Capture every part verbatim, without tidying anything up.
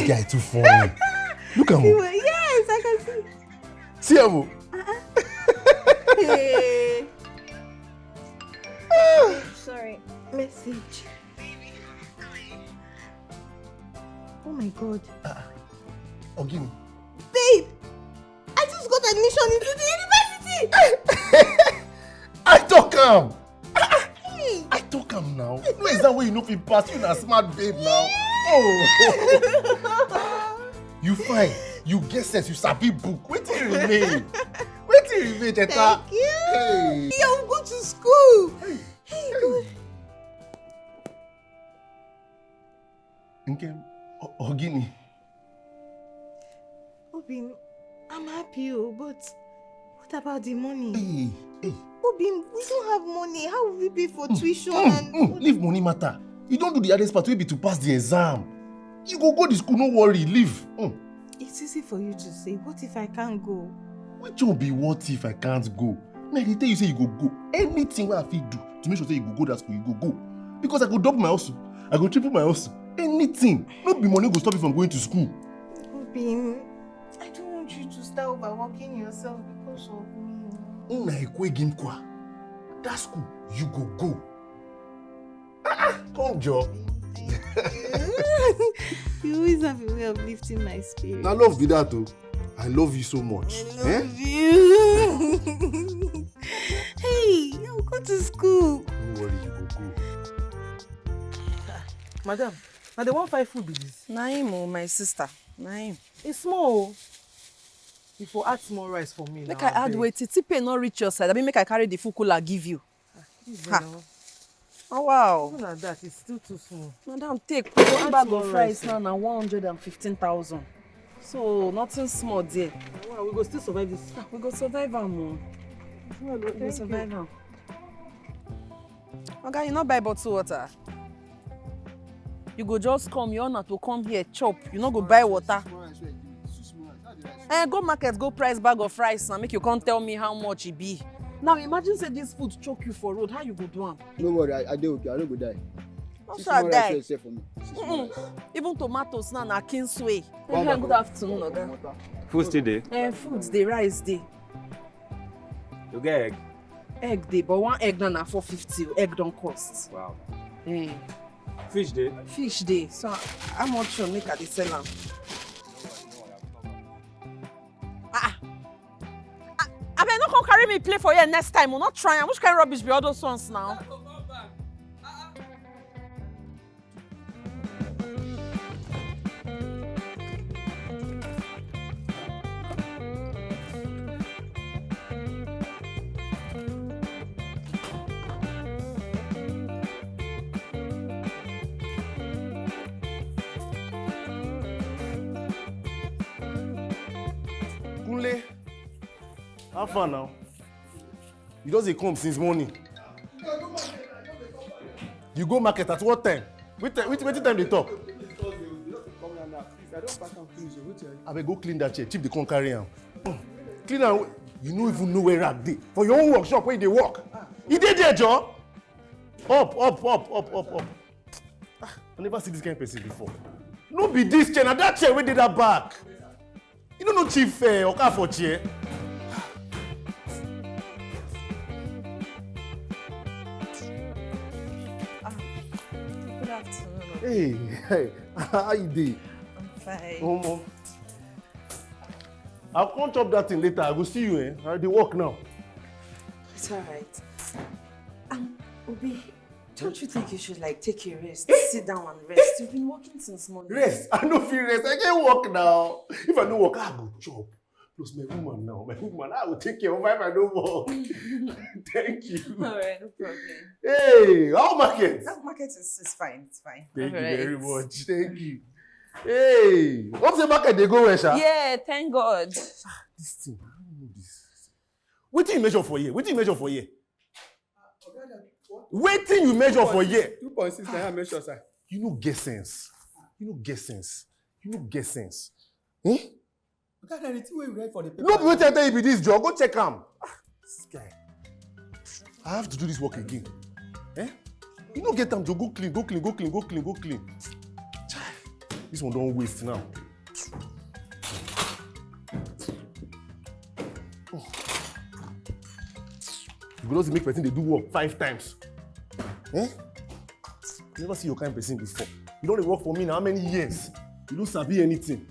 Guy too funny. Look at him. Yes, I can see. See him. Hey. Sorry. Message. Oh my God. Ogini. Babe, I just got admission into the university. I talk am. Hey. I talk am now. No is that way you no fit pass. You na smart babe now. Oh. You fine. You get sense. You sabi book. Wetin remain? Wetin remain, Jetta? Thank you. Hey. Yeah, we go to school. Hey. Hey, God. Nke, o- Ogini. Obim, I'm happy, oh, but what about the money? Hey, hey. Obim, we don't have money. How will we pay for tuition Mm, and mm, leave money matter. You don do the hardest part, wey be to pass the exam. You go go the school, no worry, leave. Mm. It's easy for you to say. What if I can't go? Which one be what if I can't go? Me, I dey tell you say you go go. Anything wey I fit do to make sure say you go go that school, you go go. Because I go double my hustle. I go triple my hustle. Anything. No be money go stop you from going to school. Obim, I don't want you to start overworking yourself because of me. Nna ekwe gị nkwa. That school, you go go. Ah, ah, come, Joe. You always have a way of lifting my spirit. Na love be that, oh. I love you so much. I love you. Hey, you go to school. No worry, you go go. Madam, na the one five food be this? Na him o, my sister. Na him. E small o. You for add small rice for me. Make I add wetin? Tipe no reach your side. Abi make I carry the full cooler give you? Ha. Oh, wow. Even at that, it's still too small. Madam, take one bag of rice now, na one hundred and fifteen thousand. So, nothing small there. Wow, we go still survive this. Ah, we go survive am o. We go survive am. Oga, you no buy bottle water? You go just come, your owner to come here, chop. You no go buy water. Eh, go market, go price bag of rice and make you come tell me how much e be. Now imagine say this food choke you for road, how you go do am? No worry, I, I dey okay, I no go die. No sure die. Sell for me. Mm-mm. Even tomatoes now na Kingsway. Good afternoon, Oga. Food still dey? Eh, food dey, rice dey. You get egg? Egg dey, but one egg now na four fifty. Egg don cost. Wow. Eh. Fish dey? Fish dey. So how much you make I dey sell am? Ah, ah. Ah, abeg, no come carry me play for here next time. We not try am. Which kind of rubbish be all those ones now? Kunle, how far now? You just dey come since morning. You go market at what time? Which time, which, which time they talk? Abeg, go clean that chair. Chief dey come carry am. Clean am. You no even know where rag dey. For your own workshop where you dey work. E dey there, Joe. Up, up, up, up, up, up. Ah, I never see this kind of person before. No be this chair, na that chair wey dey that back. You no know Chief, eh, Okafor chair? Ah, good afternoon. Hey, hey, how you dey? I'm fine. Omo. I'll come chop that thing later. I go see you, eh? I dey work now. It's all right. Um, Obi, don't you think you should, like, take a rest? Sit down and rest. You've been working since morning. Rest? I no fit rest. I get work now. If I no work, I go chop. Plus my woman now. My woman, I will take care of her if I no work. Thank you. All right, no problem. Hey, how market? That market is, is fine. It's fine. Thank you very much. Thank you. Hey, hope the market dey go well, sha. Yeah, thank God. Ah, this thing, I don't know this. Wetin you measure for here? Wetin you measure for here? Wetin you measure for here? Two point six naira measure, sir. You no get sense. You no get sense. You no get sense. Eh? Oga, na the thing wey you write for the paper. No be wetin I tell you be this, Joe. Go check am. Ah, this guy. I have to do this work again. Eh? You no get am, Joe. Go clean, go clean, go clean, go clean, go clean. Chai. This one don waste now. You go just make person dey do work five times. Eh? Never see your kind person before. You don dey work for me na how many years? You no sabi anything.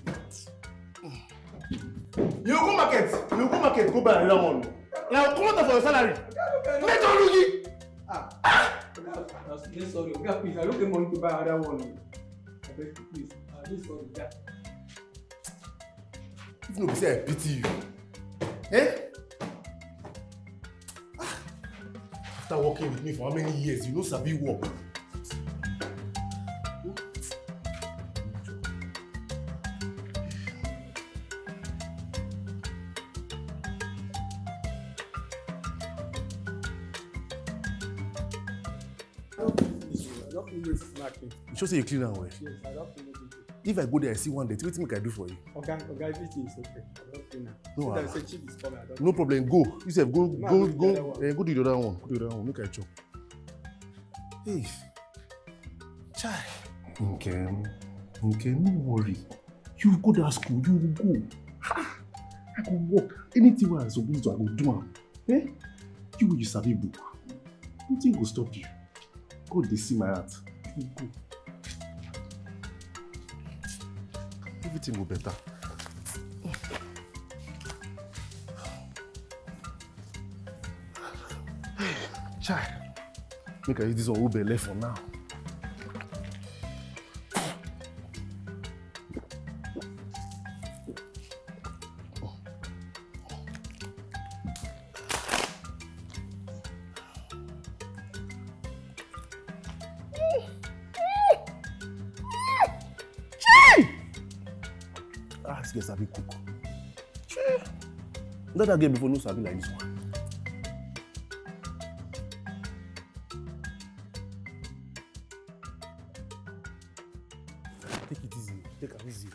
You go market, you go market, go buy another one. Now come out for your salary. Make your lugi. Ah. Oga, I dey sorry. Oga, please, I no get money to buy another one. Abeg, please, I dey sorry. Oga. If no be say I pity you. Eh? Ah. After working with me for how many years, you no sabi work. I don finish this one. I don finish this snacking. You sure say you clean am well? Yes, I don finish it. If I go there, I see one dirty, wetin make I do for you? Oga, oga, everything is okay. I don clean am. No, see that ah. Say chief is coming. I don No problem. Go. You sef go, Ma, go, go do the go. Other one. Eh, go do the other one. Go do the other one. Make I chop. Hey. Chai. Okay. Okay, no worry. You go that school, you go. Ha! I go work. Anything wey I suppose do, I go do am. Eh? You wey you sabi book. Nothing go stop you. God dey see my heart. You go. Everything go better. Chai. Make I use this one hold belle for now. Chai! Ah, this girl sabi cook. Chai! That, that girl before no sabi like this one. Take it easy. Take am easy.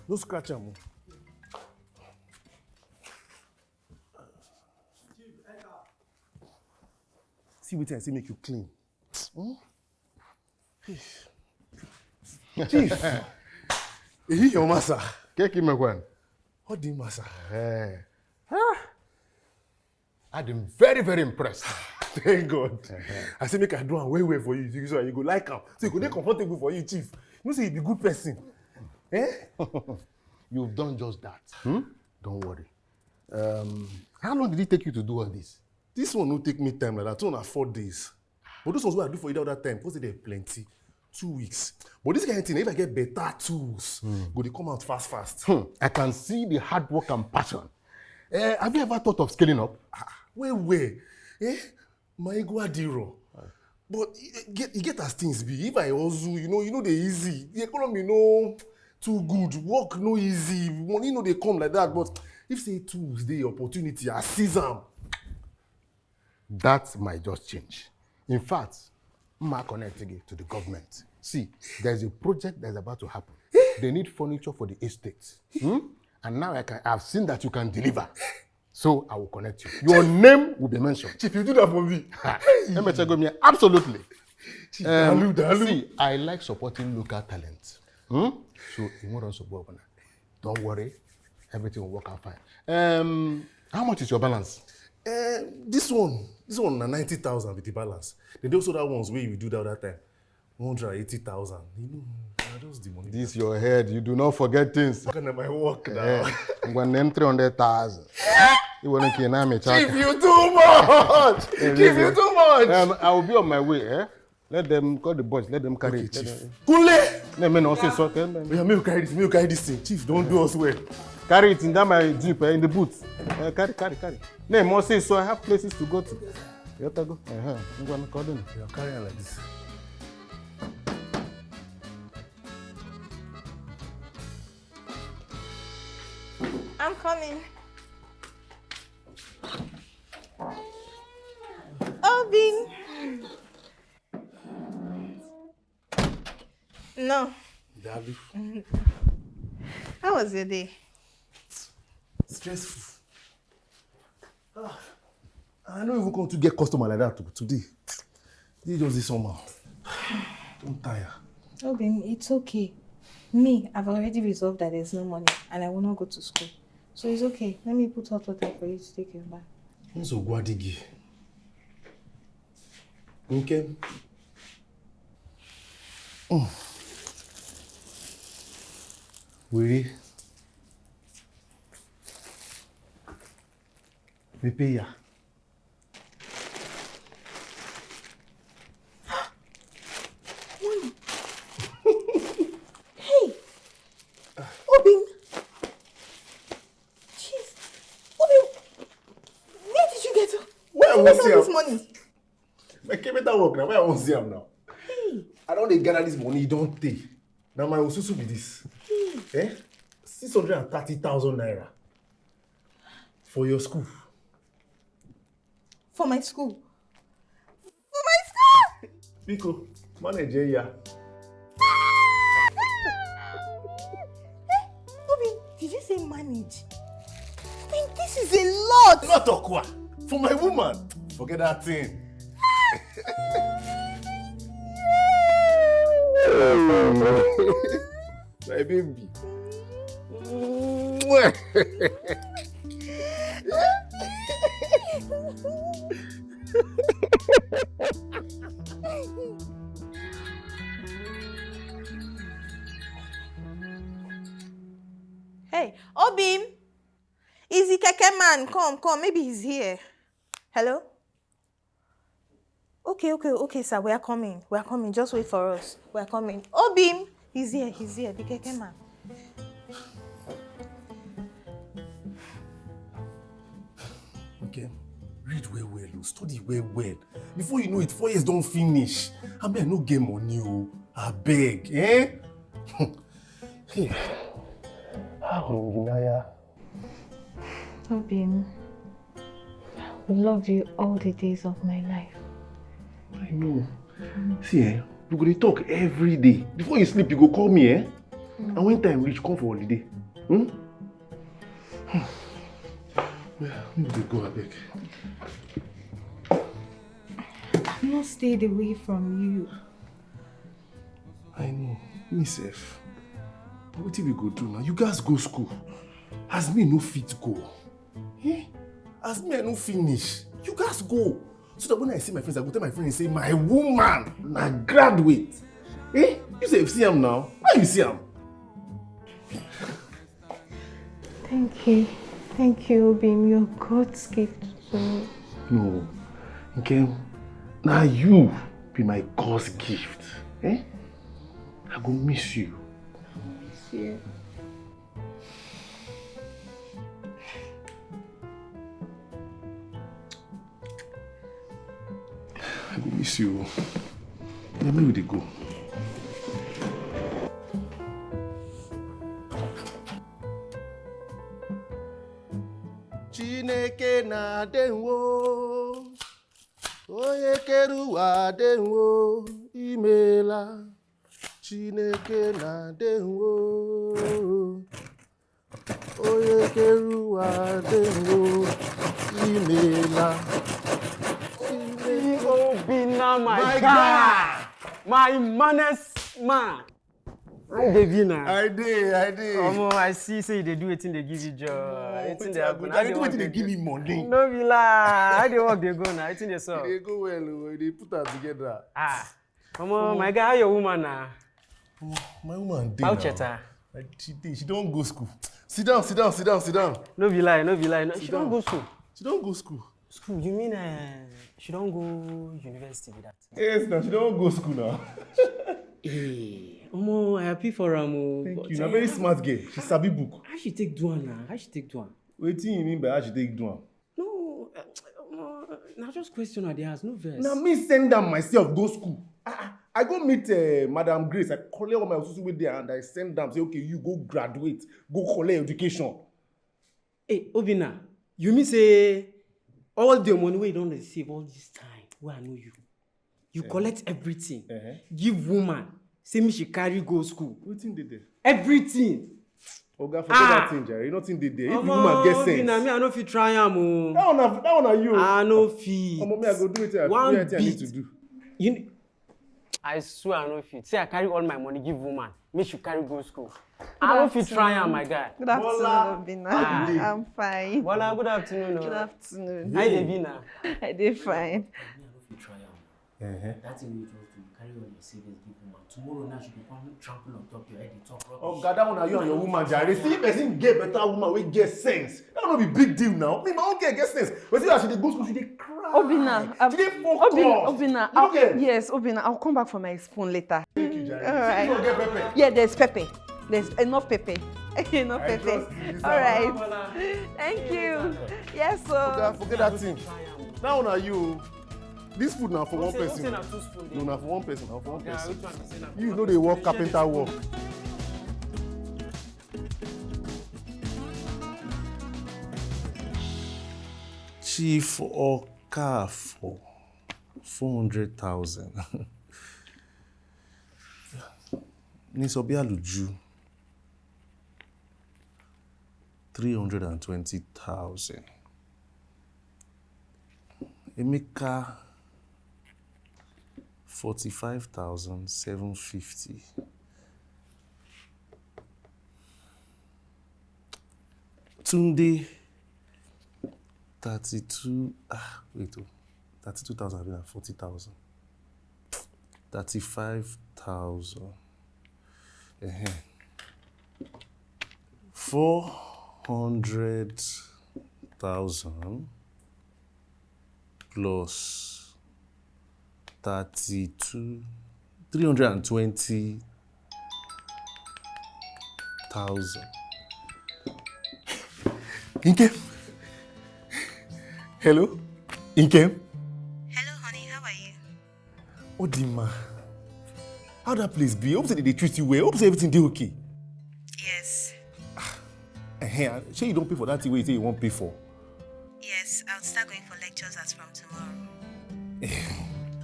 No scratch am o. See wetin I say make you clean. Hmm? Chief. Is he your master? Keki mekwan. What do you master? Eh. Ah. I am very, very impressed. Thank God. Uh-huh. I say make I do am well well for you. You, so you go like am. So you go dey comfortable for you, chief. You know say you be good person. Eh? You've done just that. Hmm? Don't worry. Um, how long did it take you to do all this? This one no take me time like that. Two and four days. But those ones wey I do for you that other time, because they plenty. Two weeks. But this kind of thing, if I get better tools, go dey come out fast fast. Hmm. I can see the hard work and passion. Eh, have you ever thought of scaling up? Ah, wait, wait. Eh? My ego adiro. But e get, e get as things be. If I hustle, you know, you know, dey easy. The economy no too good. Work no easy. Money no dey come like that. But if say tools dey, opportunity, I seize am. That might just change. In fact, ma connect again to the government. See, there's a project that's about to happen. They need furniture for the estate. Hmm? And now I can, I've seen that you can deliver. So I will connect you. Your name will be mentioned. Chief, you do that for me. Ha. Let me check with me. Absolutely. Chief, um, dalu, dalu. See, I like supporting local talent. Hmm? So you want us to work on that. Don't worry. Everything will work out fine. Um, how much is your balance? Eh, this one, this one na ninety thousand with the balance. Then those other ones wey we do the other time, one hundred and eighty thousand. You know, na just the money. This your head, you do not forget things. Look at my work now. Eh, ngwa name three hundred thousand. You wanna kill me, Chief, you too much. Eh, Chief, you too much. Um, I will be on my way, eh? Let them call the boys, let them carry it. Okay, Chief. Let them Kule! No, man, also, it's okay, man. Yeah, make you carry this, make you carry this thing. Chief, don't do us well. Carry it in that my jeep, eh, in the boot. Eh, carry, carry, carry. No, man, also, so I have places to go to. You have to go. Uh-huh. I'm gonna call them. Yeah, carry it like this. I'm coming. Obin. No. Dalu. How was your day? Stressful. Ah, I no even come to get customer like that to-, today. They just dey somehow. Don't tire. Obin, it's okay. Me, I've already resolved that there's no money and I will not go to school. So it's okay. Let me put hot water for you to take your bath. Nsogbu adịghị. Nke m. Mm. Were. Mepee ya. Money. Hey! Obim! Jeez! Obim! Where did you get all, where did you get all this money? Make better work now. Where I wan see am now? Hey! I don dey gather this money, e don tey. Na my osusu be this. Hey! Eh? Six hundred and thirty thousand naira. For your school. For my school. For my school! Biko, manage ya. Eh, Obi, did you say manage? I mean, this is a lot. Not Okwa. For my woman. Forget that thing. My baby. Hey, Obim! Is the keke man? Come, come, maybe he's here. Hello? Okay, okay, okay, sir. We are coming. We are coming. Just wait for us. We are coming. Obim! He's here. He's here. The keke man. Okay. Read well well o, study well well. Before you know it, four years don finish. Abeg, I no get money o. Abeg, eh? Hey. How Obinaya? Obim, I will love you all the days of my life. I know. See, eh, we go dey talk every day. Before you sleep, you go call me, eh? And when time reach, come for holiday. Hmm? Hmm. Well, make we go, abeg. I've not stayed away from you. I know, me sef. But wetin we go do now? You gats go school. As me no fit go. Eh? As me I no finish. You gats go. So that when I see my friends, I go tell my friends say, "My woman na graduate." Eh? You sef see am now. How you see am? Thank you. Thank you, Obim. You're God's gift to me. No. Nkem, na you be my God's gift. Eh? I go miss you. Miss you. I go miss you. Yeah, make we dey go. Chineke na-adị nwo, onye kere ụwa adị nwo, imeela. Chineke na-adị nwo, onye kere ụwa adị nwo, imeela. Obinna, my, my guy, guy, my maddest man. How you dey be now? I dey, I dey. Omo, I see say you dey do wetin dey give you joy. Omo, wetin dey happen? How the work dey go? Wetin dey give me money? No be lie. How the work dey go now? Wetin dey sup? E dey go well o. E dey put am together. Ah. Omo, my guy, how your woman na? Omo, my woman dey now. How Cheta? Like, she dey, she don go school. Sit down, sit down, sit down, sit down. No be lie, no be lie. No, she don go school. She don go school. School? You mean, uh, she don go university be that? Yes, now she don go school now. Eh, omo, I happy for am o. Thank you. Na very smart girl. She sabi book. How she take do am now? How she take do am? Wetin you mean by how she take do am? No, uh, uh, na just question I dey ask, no vex. Na me send am myself go school. Ah, ah, I go meet, uh, Madam Grace. I collect all my osusu wey dey and I send am say, "Okay, you go graduate, go collect education." Hey, Obinna, you mean say all the money wey you don dey save all this time wey I know you, you collect everything, give woman, say make she carry go school. Wetin dey there? Everything. Oga, forget that thing, jare. Nothing dey there. If the woman get sense. Omo, Obinna, me, I no fit try am o. That one na, that one na you. I no fit. Omo, me, I go do wetin I, wetin I need to do. You kn-, I swear I no fit. Say I carry all my money give woman. make you carry go school. I no fit try am, my guy. Good afternoon, Bola. Obina. I'm fine. Bola, good afternoon. Good Oh. Afternoon. How you dey be now? I dey fine. Me, I no fit try am. Uh-huh. That thing wey you just do, you carry all your savings give woman. Tomorrow night, she go come trample on top your head, dey talk rubbish. Oga, that one na you and your woman jare. See person get better woman wey get sense. That no be big deal now. Me, my own girl get sense. But see as she dey go school, she dey cry. Obina, um, she dey focus. Obina, Obina, You no I'll, get. Yes, Obina, I'll come back for my spoon later. Thank you, jare. All right. See, you no get pepper. Yeah, there's pepper. There's enough pepper. Enough I pepper. Trust you, this All one. Right. Thank you. Yes, Oga, sir. Forget that thing. That one na you. This food na for one person. No, na for one person. Na for one person. You no dey work carpenter work. Chief Okafor, four hundred thousand. Nisobi Aluju, three hundred and twenty thousand. Emeka, forty-five thousand seven fifty. Tunde, thirty-two, ah, wait, oh, thirty-two thousand abi na forty thousand. Thirty-five thousand. Uh-huh. Four hundred thousand plus thirty-two, three hundred and twenty thousand. Nkem. Hello? Nkem? Hello, honey. How are you? Odima. How that place be? Hope say they dey treat you well. Hope say everything dey okay. Yes. Eh, shey you don pay for that thing wey you say you wan pay for? Yes, I'll start going for lectures as from tomorrow.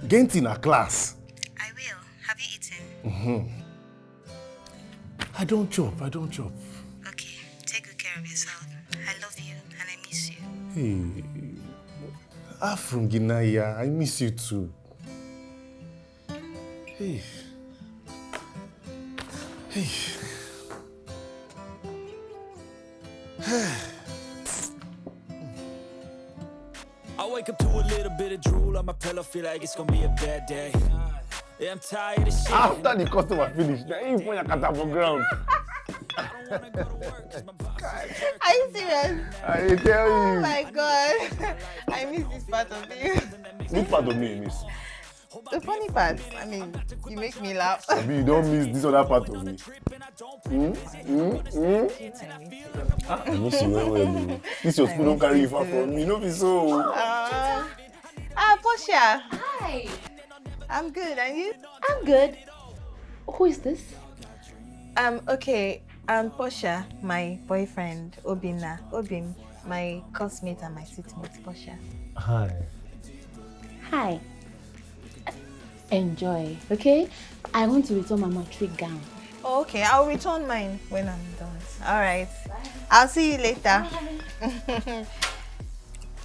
Genty na class. I will. Have you eaten? Mm-hmm. I don chop, I don chop. Okay, take good care of yourself. I love you and I miss you. Hey, Afrunginaya, I miss you too. Hey. Hey. I wake up to a little bit of drool on my pillow, feel like it's gonna be a bad day. Yeah, I'm tired of shit. After the customer finish, na him pour yakata for ground. Are you serious? I dey tell Oh you. My God. I miss this part of you. Which part of me you miss? The funny part, I mean, you make me laugh. Abi you don miss this other part of me? Hmm? Hmm? Hmm? I miss you well well o. This your school don carry you far from me. No be so o. Uh, ah, Portia. Hi. I'm good, and you? I'm good. Who is this? Um, okay, um, Portia, my boyfriend, Obina, Obim, my classmate and my seatmate, Portia. Hi. Hi. Enjoy, okay? I want to return my matric gown. Oh, okay, I'll return mine when I'm done. All right. I'll see you later.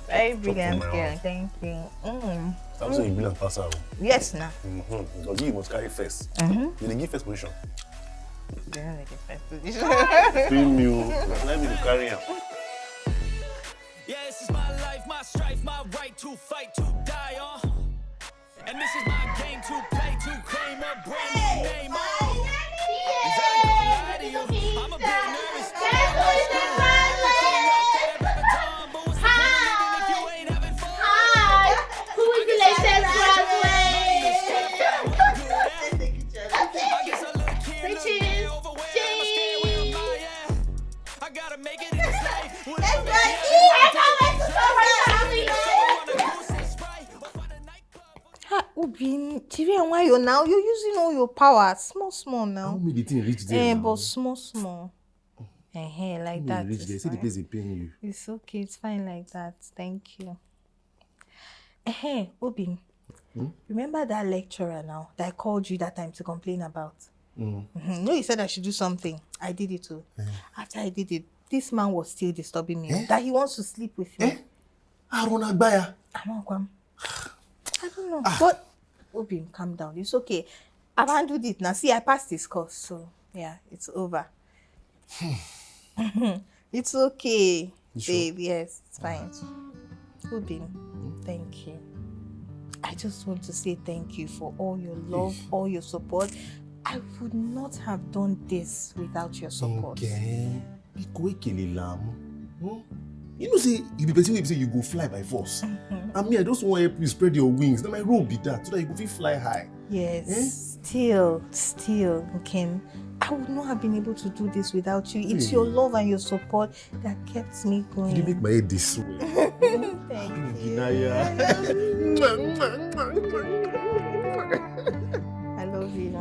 Very brilliant girl. Thank you. Mm. Samson, you be like pastor. Yes, now. Mm-hmm. Because you must carry first. Mm-hmm. You dey give first position. Then I get first position. Feel me o. Let me to carry am. Yeah, this is my life, my strife, my right to fight, to die on. And this is my game to play, to claim a brand new name on. And I ain't gonna lie to you, I'm a bit nervous. Everything I could have ever done, but what's the point of living if you ain't having fun? Hi, who is the latest graduate? I guess I look here, look there, overwhelmed, I'm scared where am I at? I gotta make it in this life. Ha, Obin, Chiri and why you now? You're using all your power. Small, small now. How me the thing reach there Eh, now? But small, small. Eh, eh, like How me that. reach there? It's See the fine. Place dey pain you. It's okay. It's fine like that. Thank you. Eh, eh, Obin. Hmm? Remember that lecturer now that I called you that time to complain about? Mm. Mhm. No, you said I should do something. I did it too. Eh. After I did it, this man was still disturbing me. Eh? That he wants to sleep with me. Eh? Aruna Gbaya. Amakwam. I don't know. But Obin, calm down. It's okay. I've handled it now. See, I passed his course, so Yeah, it's over. It's okay, babe. Yes, it's fine. Obim, thank you. I just want to say thank you for all your love, all your support. I would not have done this without your support. Nke, biko ekelela m. Hmm? You know say you be person wey be say you go fly by force. And me, I just wan help you spread your wings. Na my role be that, so that you go fit fly high. Yes, still, still, Nkem. I would not have been able to do this without you. It's your love and your support that kept me going. You dey make my head dey swell. Thank you. Binaya. I love you.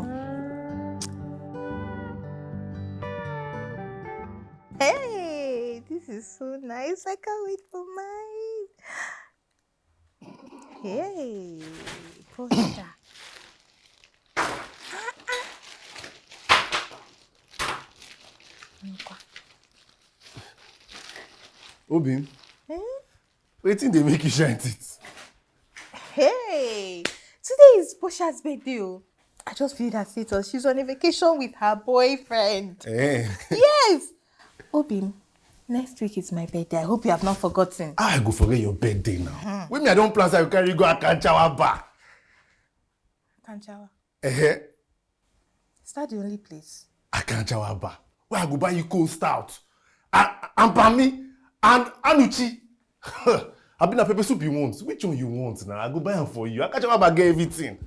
Hey, this is so nice. I can't wait for mine. Hey, Portia. Obim, wetin dey make you shine teeth? Hey, today is Portia's birthday. Oh. I just viewed her status. She's on a vacation with her boyfriend. Eh. Yes. Obim, next week is my birthday. I hope you have not forgotten. I go forget your birthday now. When me I don plan say I go carry you go Akanchawa bar. Akanchawa. Eh. Is that the only place? Akanchawa bar. Where I go buy you cold stout. And, and pami. And anuchi. Abi na pepper soup you want? Which one you want now? I go buy am for you. Akanchawa bar get everything.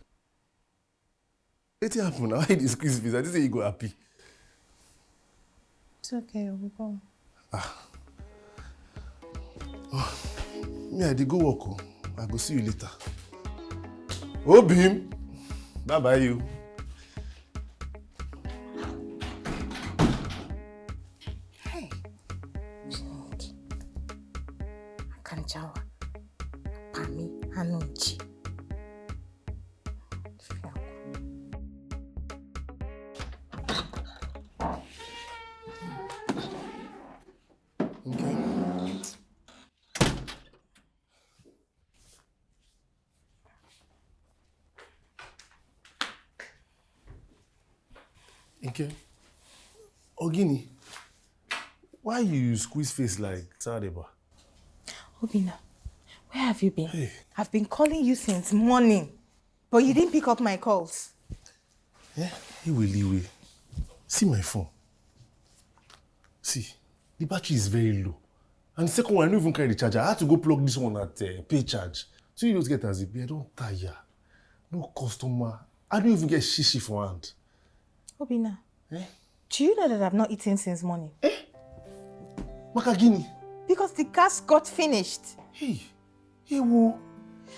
Wetin happen now? Why you dey squeeze face? I think say you go happy. It's okay, we'll go. Me, I dey go work o. I go see you later. Obim, bye bye you. Hey, Chineke. Akanchawa, Pami, Anuchi. Nke, Ogini, why you squeeze face like Sadeba? Obina, where have you been? Hey. I've been calling you since morning, but you didn't pick up my calls. Yeah, Iweliwe. See my phone. See, the battery is very low. And the second one, I don't even carry the charger. I had to go plug this one at uh, pay charge. So you don't get as a pay. I don't tire. No customer. I don't even get shishi for hand. Obina, Eh? Do you know that I've not eaten since morning? Makagini. Because the gas got finished. Hey, hey, wo.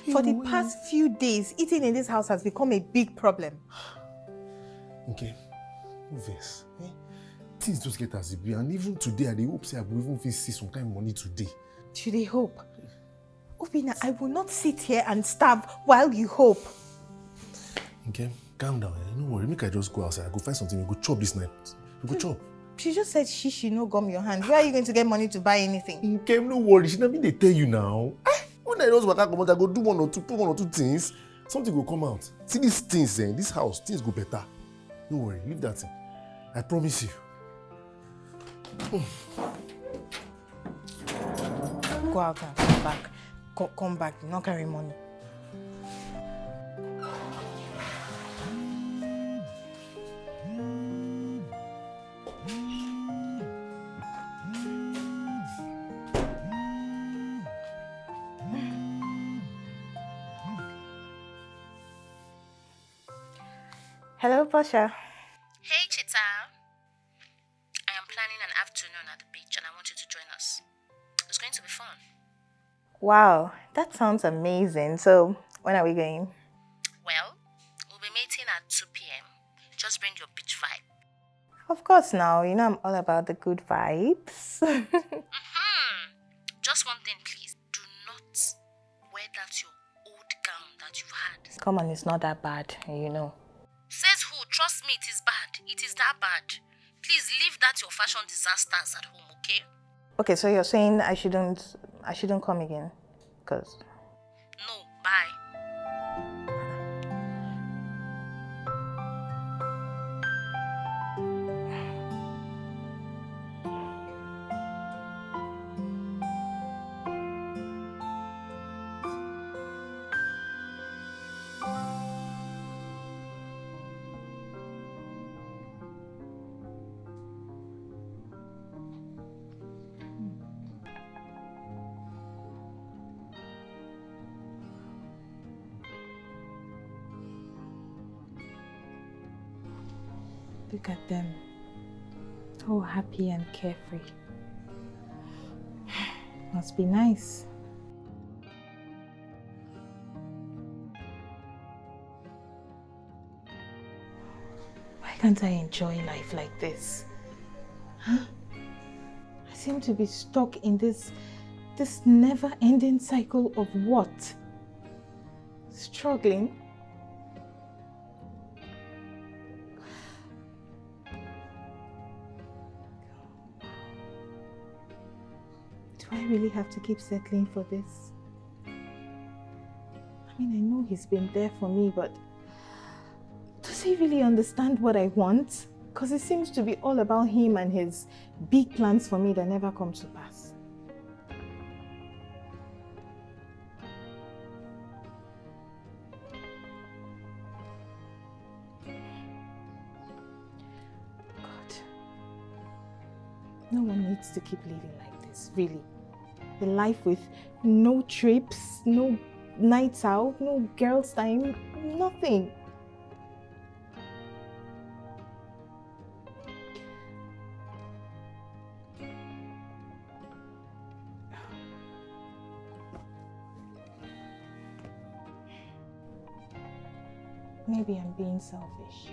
Hey, For the wo, hey, past few days, eating in this house has become a big problem. Okay, no vex. Eh? Things just get as it be, and even today, I dey hope say I go even fit see some kind of money today. Do they hope? Obina, I will not sit here and starve while you hope. Okay, calm down. Eh? No worry, make I just go outside. I go find something. We go chop this night. We go chop. She just said she she no gum your hand. Where are you going to get money to buy anything? Nkem, no worry. She never dey tell you now. Eh? When I just waka comot, I go do one or two, put one or two things. Something go come out. See these things, eh? This house, things go better. No worry, leave that thing. I promise you. Go out and come back. Co- come back. You not carry money. Hello, Portia. Hey, Chita. I am planning an afternoon at the beach and I want you to join us. It's going to be fun. Wow, that sounds amazing. So, when are we going? Well, we'll be meeting at two p m. Just bring your beach vibe. Of course, now, you know I'm all about the good vibes. Hmm. Just one thing, please. Do not wear that your old gown that you've had. Come on, it's not that bad, you know. Says who? Trust me, it is bad. It is that bad. Please leave that your fashion disasters at home, okay? Okay, so you're saying I shouldn't I shouldn't come again? Cause No, bye. Look at them. All happy and carefree. Must be nice. Why can't I enjoy life like this? Huh? I seem to be stuck in this this never-ending cycle of what? Struggling? Do I really have to keep settling for this? I mean, I know he's been there for me, but does he really understand what I want? Because it seems to be all about him and his big plans for me that never come to pass. God, no one needs to keep living like this, really. A life with no trips, no nights out, no girls' time, nothing. Maybe I'm being selfish.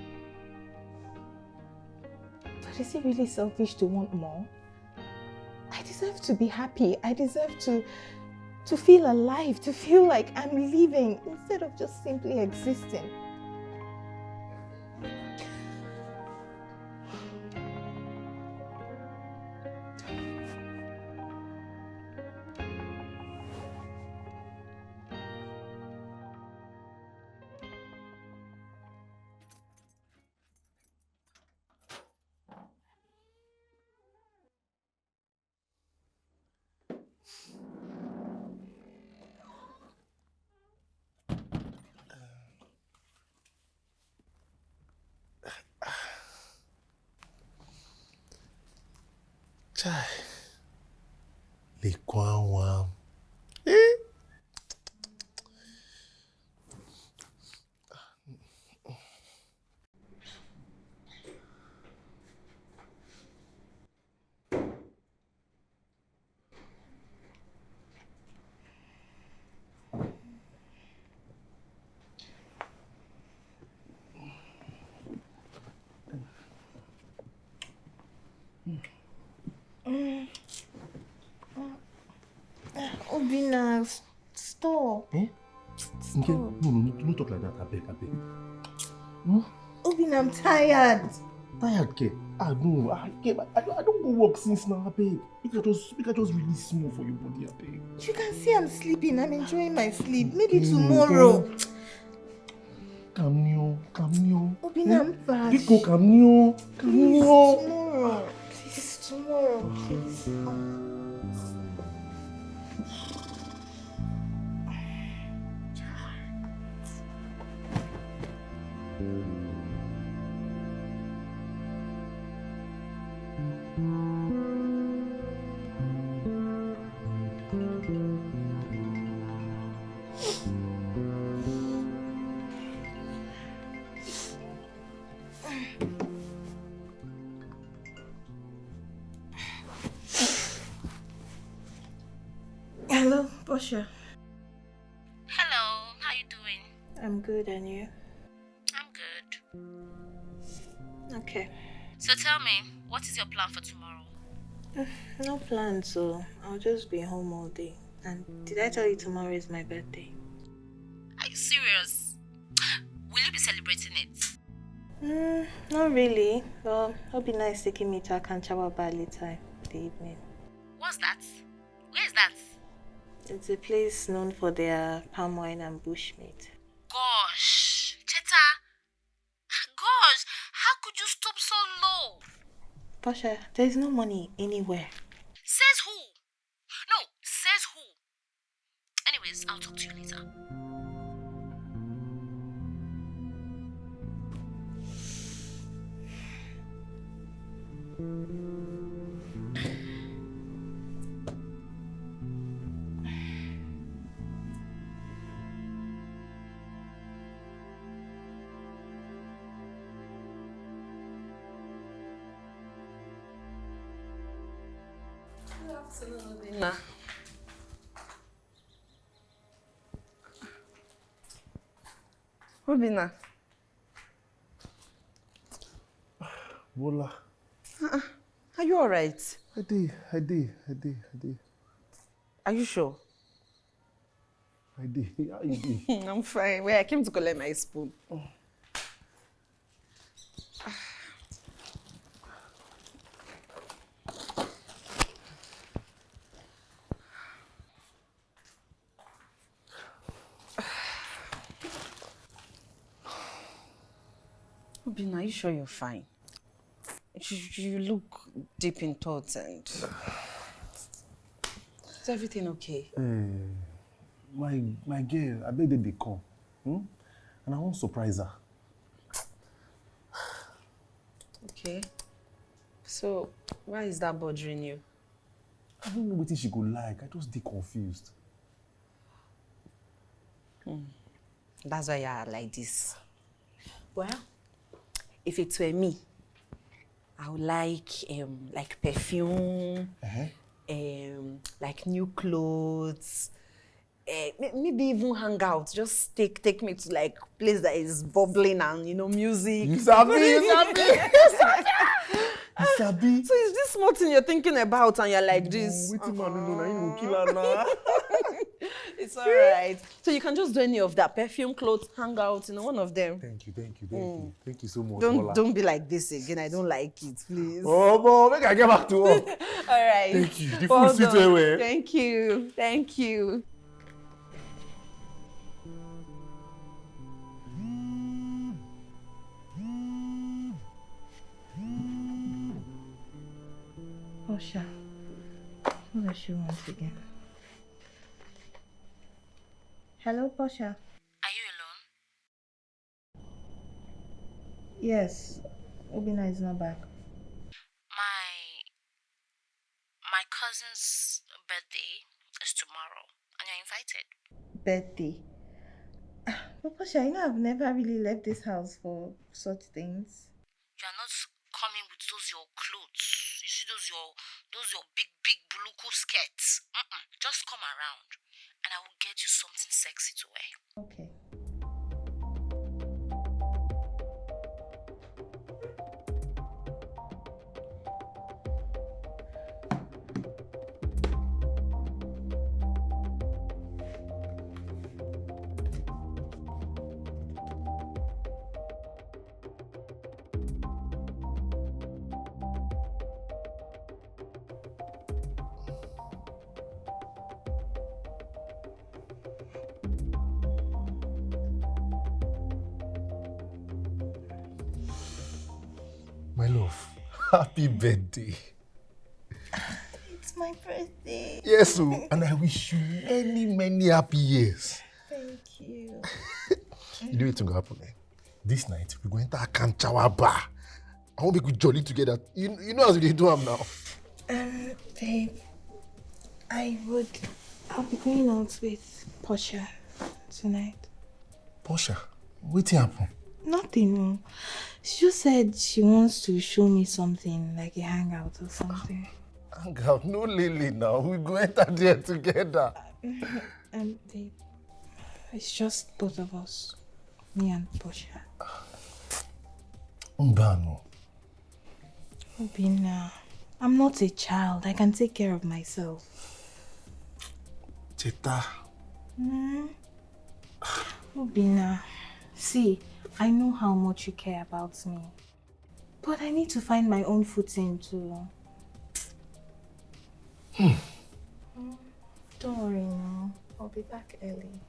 But is it really selfish to want more? I deserve to be happy. I deserve to to feel alive, to feel like I'm living instead of just simply existing. Chai. Lekwanwam. Eh? Obinna, stop. Eh? Nke, no, no, no, no talk like that, abeg, abeg. Hmm? Obinna, I'm tired. Tired, ke? Ah, no, ah, ke, I, I don't go work since now, abeg. Make I just, make I just release small for your body, abeg. You can see I'm sleeping. I'm enjoying my sleep. Maybe tomorrow. Kamnio, kamnio. Obinna, I'm bad. Biko, kamnio, kamnio. Tomorrow. Please, tomorrow, please. Hello, Portia. Hello, how you doing? I'm good, and you? I'm good. Okay. So tell me, what is your plan for tomorrow? No plan, so I'll just be home all day. And did I tell you tomorrow is my birthday? Are you serious? Will you be celebrating it? Mm, not really. Well, it'll be nice taking me to Akanchawa Bar later in the evening. What's that? Where is that? It's a place known for their palm wine and bushmeat. Gosh, Cheta. Gosh, how could you stoop so low? Portia, there's no money anywhere. Says who? No, says who? Anyways, I'll talk to you later. Good afternoon, Obinna. Obinna. Bola. Are you all right? I did, I did, I did, I did. Are you sure? I did. How you did? I'm fine. Well, I came to collect my spoon. Obinna, are you sure you're fine? You, you look deep in thoughts and is everything okay? Eh, my my girl, I bet they dey come. Hmm? And I won't surprise her. Okay. So, why is that bothering you? I don't know what she go like. I just dey confused. That's why you are like this. Well, if it were me, I would like um like perfume, um like new clothes, uh, maybe even hang out. Just take take me to like place that is bubbling and you know music. You sabi, you sabi. You sabi. So is this small thing you're thinking about and you're like this? Wetin man no know na him go kill her now. It's all right. So you can just do any of that. Perfume, clothes, hang out, you know, one of them. Thank you, thank you, thank you. Thank you so much, Don't Bola. Don't be like this again. I don't like it, please. Oh, but make I get back to work. All right. Thank you. The Well food sweet done. well well. Thank you. Thank you. Portia. What does she want again? Hello, Portia. Are you alone? Yes, Obinna is not back. My my cousin's birthday is tomorrow, and you're invited. Birthday. But Portia, you know I've never really left this house for such things. You are not coming with those your clothes. You see those your those your big big buluku skirts. Mm-mm. Just come around, and I will get you something sexy to wear. Okay. My love, happy birthday. It's my birthday. Yes, oh, and I wish you many, many happy years. Thank you. You know wetin go happen, eh? This night, we go enter Akanchawa bar. I want make we jolly together. You, you know as we dey do am now. Um, babe, I would. I'll be going out with Portia tonight. Portia, wetin happen? Nothing. No. She just said she wants to show me something, like a hangout or something. Hang out, no lele now. We go enter there together. Um, babe, it's just both of us, me and Portia. Mbano. Obinna, I'm not a child. I can take care of myself. Teta. Mm. Obinna, see, I know how much you care about me. But I need to find my own footing too. Mm, don't worry now. I'll be back early.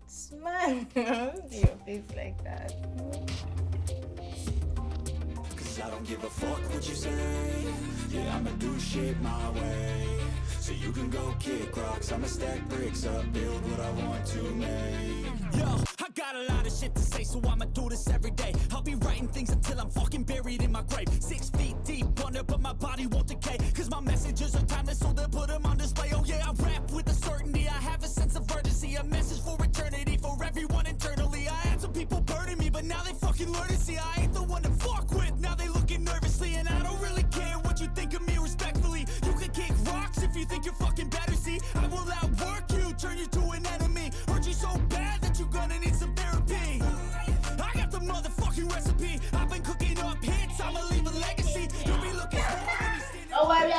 Smile. Don't do your face like that. Cause I don't give a fuck what you say. Yeah, I'ma do shit my way. So you can go kick rocks, I'ma stack bricks up, build what I want to make. Yo, I got a lot of shit to say, so I'ma do this every day. I'll be writing things until I'm fucking buried in my grave. Six feet deep under, but my body won't decay. Cause my messages are timeless, so they'll put 'em on display. Oh yeah, I rap with a certainty. I have a sense of urgency, a message for eternity, for everyone internally. I had some people burning me, but now they fucking learn to see I ain't the one to fuck with. Now they looking nervously, and I don't really care what you think of me, respectfully. You can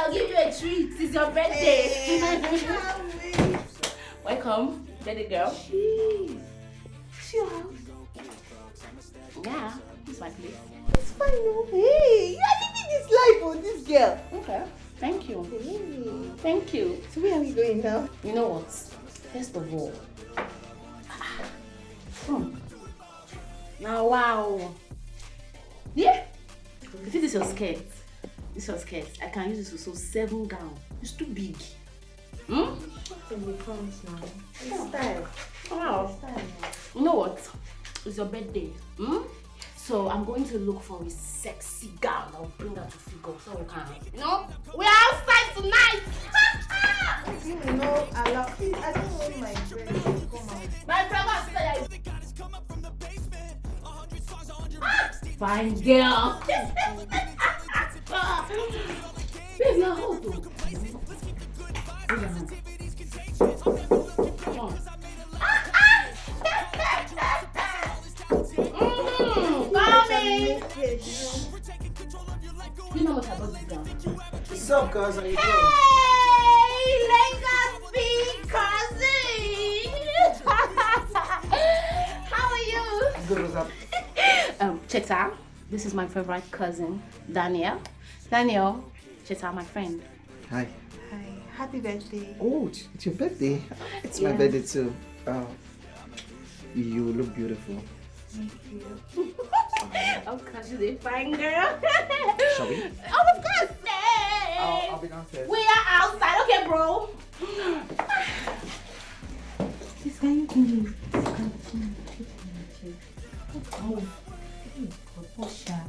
I'll give you a treat. It's your birthday. Hey, I can't wait. Welcome, baby girl. Jeez. See your house? Yeah, it's my place. It's fine, no? Hey, you are living this life on this girl. Okay, thank you. Hey. Thank you. So where are we going now? You know what? First of all, hmm. Now, wow. Yeah. You see this your skirt? This your skirt. I can use this to sew seven gown. It's too big. Hmm? In the front now. It's style. Wow. It's style now. You know what? It's your birthday. Hmm? So I'm going to look for a sexy girl that will bring her to figure so we can. You know? We are outside tonight. You know, I love it. I don't want my friend to come out. My brother said I. Fine girl. Please, now hold on. Hold on. Come on. Mm-hmm. Mommy. You know what about this girl? What's up, guys? How you doing? Hey, Lagos big cousin. How are you? Good, what's up? Um, Cheta, this is my favorite cousin, Daniel. Daniel, Cheta, my friend. Hi. Hi. Happy birthday. Oh, it's it's your birthday. It's my Yeah. birthday too. Uh, you look beautiful. Thank you. Of course, you a fine girl. Shall we? Oh, of course. Hey. I'll, I'll be downstairs. We are outside. Okay, bro. Please, can you give me this? Can you give me this? Oh, hey, God, Portia.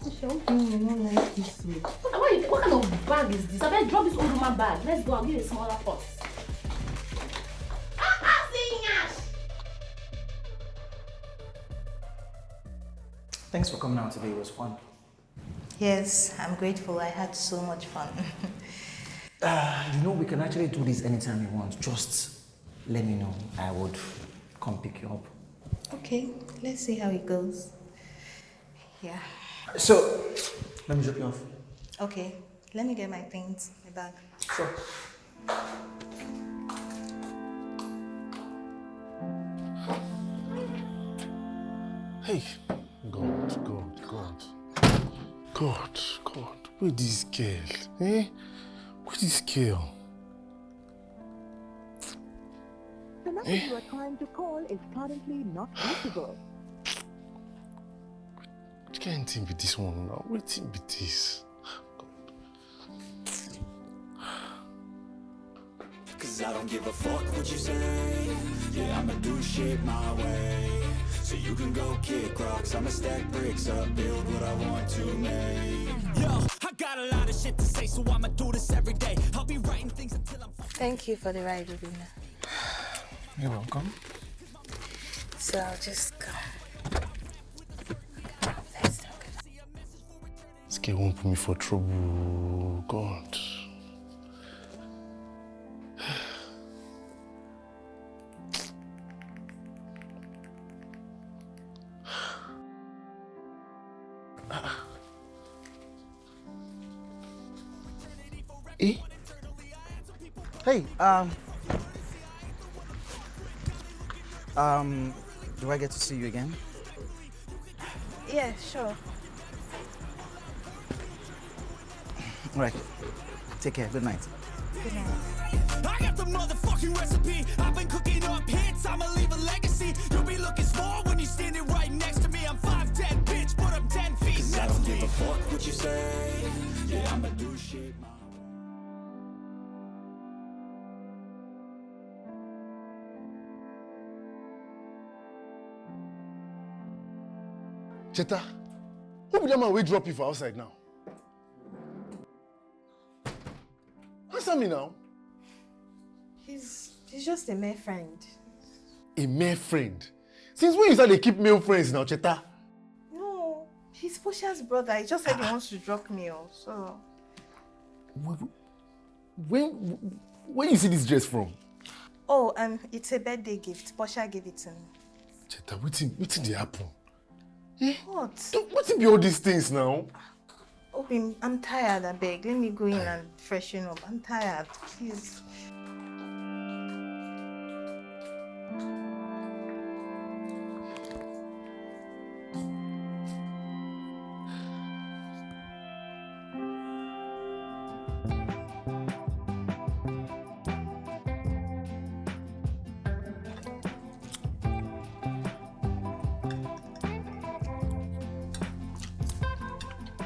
Portia, what do you mean you don't like this way? What, what, what kind of bag is this? I better drop this old woman bag. Let's go. I'll give you a smaller purse. Ah, ah, see, nyash. Thanks for coming out today. It was fun. Yes, I'm grateful. I had so much fun. Uh, you know, we can actually do this anytime you want. Just let me know. I would come pick you up. Okay, let's see how it goes. Yeah. So, let me drop you off. Okay, let me get my things, my bag. Sure. Hey, God, God, God. God, God, where this girl? Eh? Where this girl? The number Eh? you are trying to call is currently not reachable. Which kind thing be this one now? Wetin be this? God. Cause I don't give a fuck what you say. Yeah, I'ma do shit my way. So you can go kick rocks, I'ma stack bricks up, build what I want to make. Yo, I got a lot of shit to say, so I'ma do this every day. I'll be writing things until I'm fucking Thank you for the ride, Obina. You're welcome. So I'll just come. This girl won't put me for trouble. God. Eh? Hey, um, um, do I get to see you again? Yeah, sure. Right. Take care. Good night. Good night. I got the motherfucking recipe. I've been cooking up hits. I'ma leave a legacy. You'll be looking small when you're standing right next to me. I'm five ten, bitch, but I'm ten feet. Cause I don't give a fuck what you say. Yeah, I'ma do shit my Cheta, who be that man wey drop you for outside now? Answer me now. He's he's just a mere friend. A mere friend? Since when you start dey keep male friends now, Cheta? No, he's Portia's brother. He just said he wants to drop me off, so. Wh- wh- When where you see this dress from? Oh, um, it's a birthday gift. Portia gave it to me. Cheta, wetin wetin dey happen? Eh? What? So wetin be all these things now? Obim, I'm tired, I beg. Let me go in and freshen up. I'm tired, please.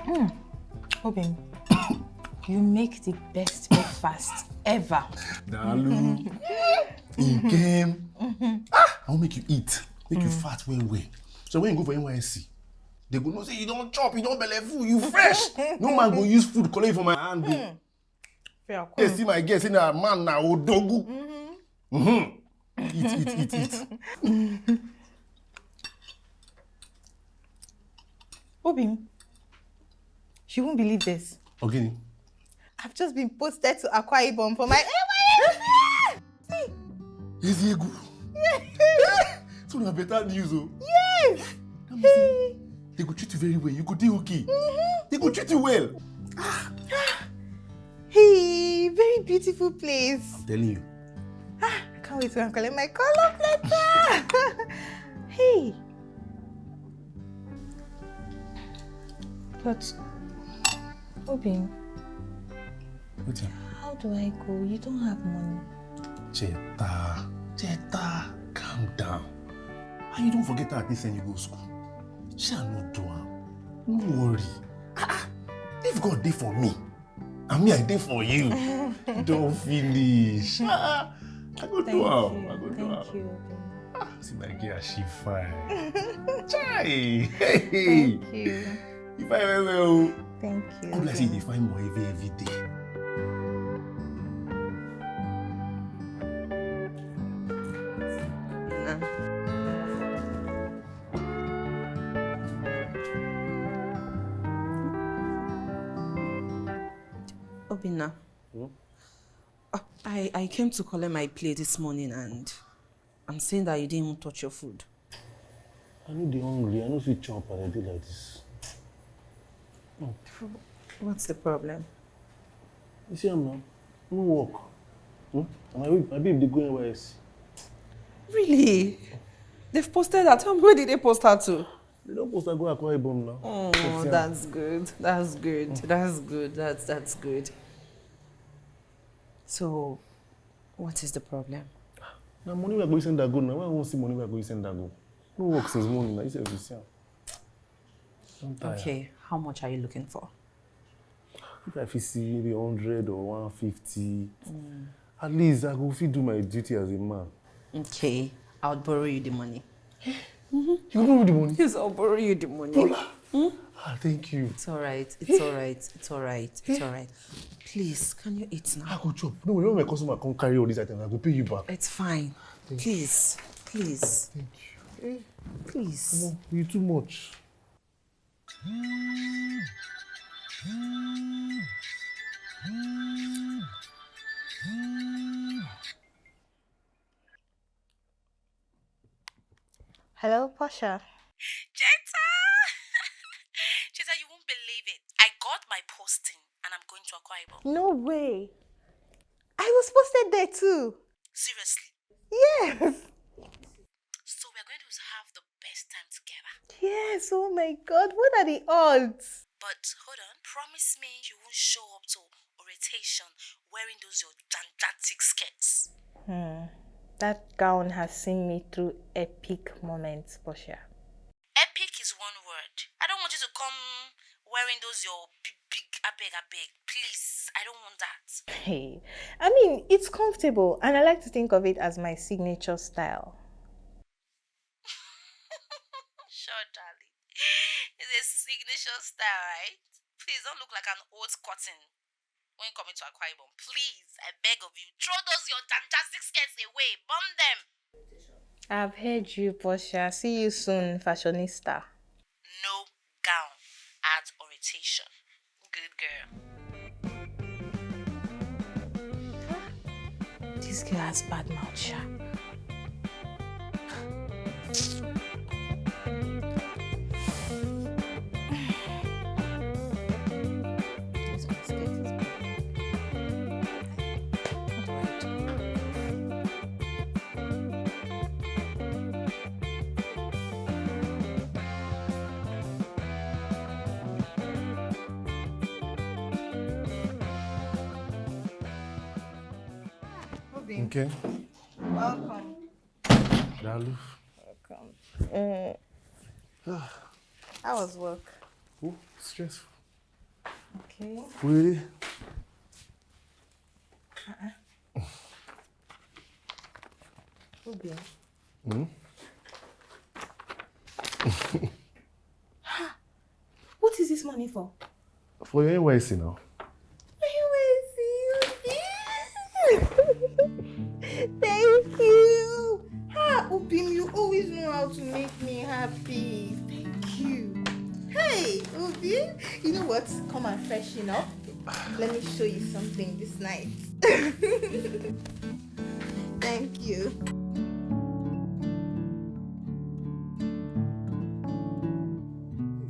Mm. Obim, you make the best breakfast ever. Dalu. Nkem. Ah, I will make you eat. Make you fat well well. So when you go for N Y S C, they go know say you don't chop, you don't belle full, you fresh. No man go use food collect for my hand. Though. Fair. Hey, come. See my girl, say na man na odogu. Mm-hmm. Eat, eat, eat, eat. Obim, you won't believe this. Okay. I've just been posted to Akwa Ibom for my N Y S C. Eziegu. So na better news, oh. Yes. That means say they go treat you very well. You go dey okay. Mm-hmm. They go treat you well. Hey, very beautiful place. I'm telling you. Ah, I can't wait to go and collect my call-up letter. Hey. But, Obim, wetin? How do I go? You don't have money. Cheta, Cheta, calm down. And you don't forget how I take send you go school. Shey I no do am? No worry. Ah, ah. If God dey for me, and me I dey for you. Don't finish. Ah, ah. I go do am. I go do am. Thank you, Obim. Ah, see my girl, she fine. Chai. Hey. Thank you. You fine well well. Thank you. Come like say you dey find more every every day. Nah. Obinna. Hmm? Uh, I, I came to collect my plate this morning and I'm seeing that you didn't even touch your food. I no dey hungry. I no fit chop as I dey like this. What's the problem? You see am now? No work. Hmm? And my babe, my babe dey go N Y S C. Really? They've posted her. Tell me, where did they post her to? They don post her go Akwa Ibom now. Oh, that's good. That's good. That's good. That's, that's good. So, what is the problem? Na money wey I go send her go now. Why I wan see money wey I go send her go? No work since morning. Na you sef dey see am. Don tire. Okay, how much are you looking for? If I fit see maybe hundred or one fifty, at least I go fit do my duty as a man. Okay, I'll borrow you the money. You go borrow me the money? Yes, I'll borrow you the money. Bola. Ah, thank you. It's all right. It's all right. It's all right. It's all right. Please, can you eat now? I go chop. No, when my customer come carry all these items, I go pay you back. It's fine. Please, please. Thank you. Please. Omo, you too much. Hello, Portia. Cheta! Cheta, you won't believe it. I got my posting and I'm going to Akwa Ibom. No way. I was posted there too. Seriously? Yes. So we're going to have the best time together. Yes, oh my God, what are the odds? But hold on, promise me you won't show up to orientation wearing those your gigantic skirts. Hmm. That gown has seen me through epic moments, Portia. Epic is one word. I don't want you to come wearing those your big, big, abeg, abeg. Please, I don't want that. Hey, I mean, it's comfortable, and I like to think of it as my signature style. Sure, darling. It's a signature style, right? Please don't look like an old cotton when coming to Akwa Ibom. Please, I beg of you, throw those your gigantic skirts away, burn them. I've heard you, Portia. See you soon, fashionista. No gown at orientation. Good girl. This girl has bad mouth, sha. Okay. Welcome. Dalu. Welcome. Uh, how was work? Oh, stressful. Okay. Really? Obi. Hmm? What is this money for? For your N Y C now. N Y C. Thank you. Ah, Obim, you always know how to make me happy. Thank you. Hey, Obim, you know what? Come and freshen up. Let me show you something this night. Thank you.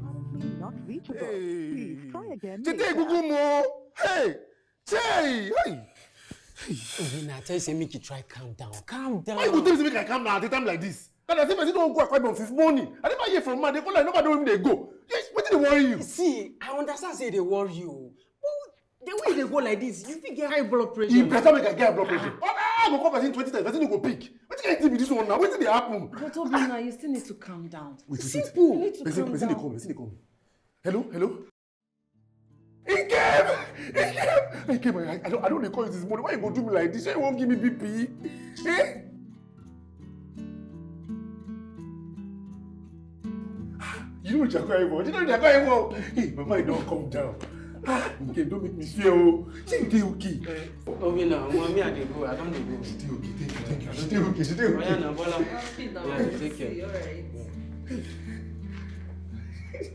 Currently not reachable. Please try again Tete later. Gugumo. Hey. Hey. Hey. Obinna, I tell you say make you try calm down. Calm down. Why you go tell me say make I calm down at a time like this? And I say person don go Akwa Ibom since morning. I never hear from man. They call like nobody know where they go. Yes, wetin dey worry you? See, I understand say they worry you. But the way they go like this, you fit get high blood pressure. E better make I get blood pressure. Why I go call person twenty times, person no go pick. Wetin kind thing be this one now? Wetin dey happen? But Obinna, you still need to calm down. Wait, wait, wait. Simple. You need to Person, calm person dey down. come, person dey come. Hello, hello. Ikem! Ikem! Ikem, I, I, don't, I don't dey call you this morning. Why you go do me like this? Why you wan give me B P? Eh? You know Jacko Evo. You know Jacko Evo. Hey, my mind don come down. Ah, Ikem, don't make me fear. Oh, say you dey okay. Obinna, mommy, I dey go. I don dey go. She dey okay. Thank you, thank you. She dey okay. She dey okay. Oya na, Bola. Happy now. Yeah, take care. Alright.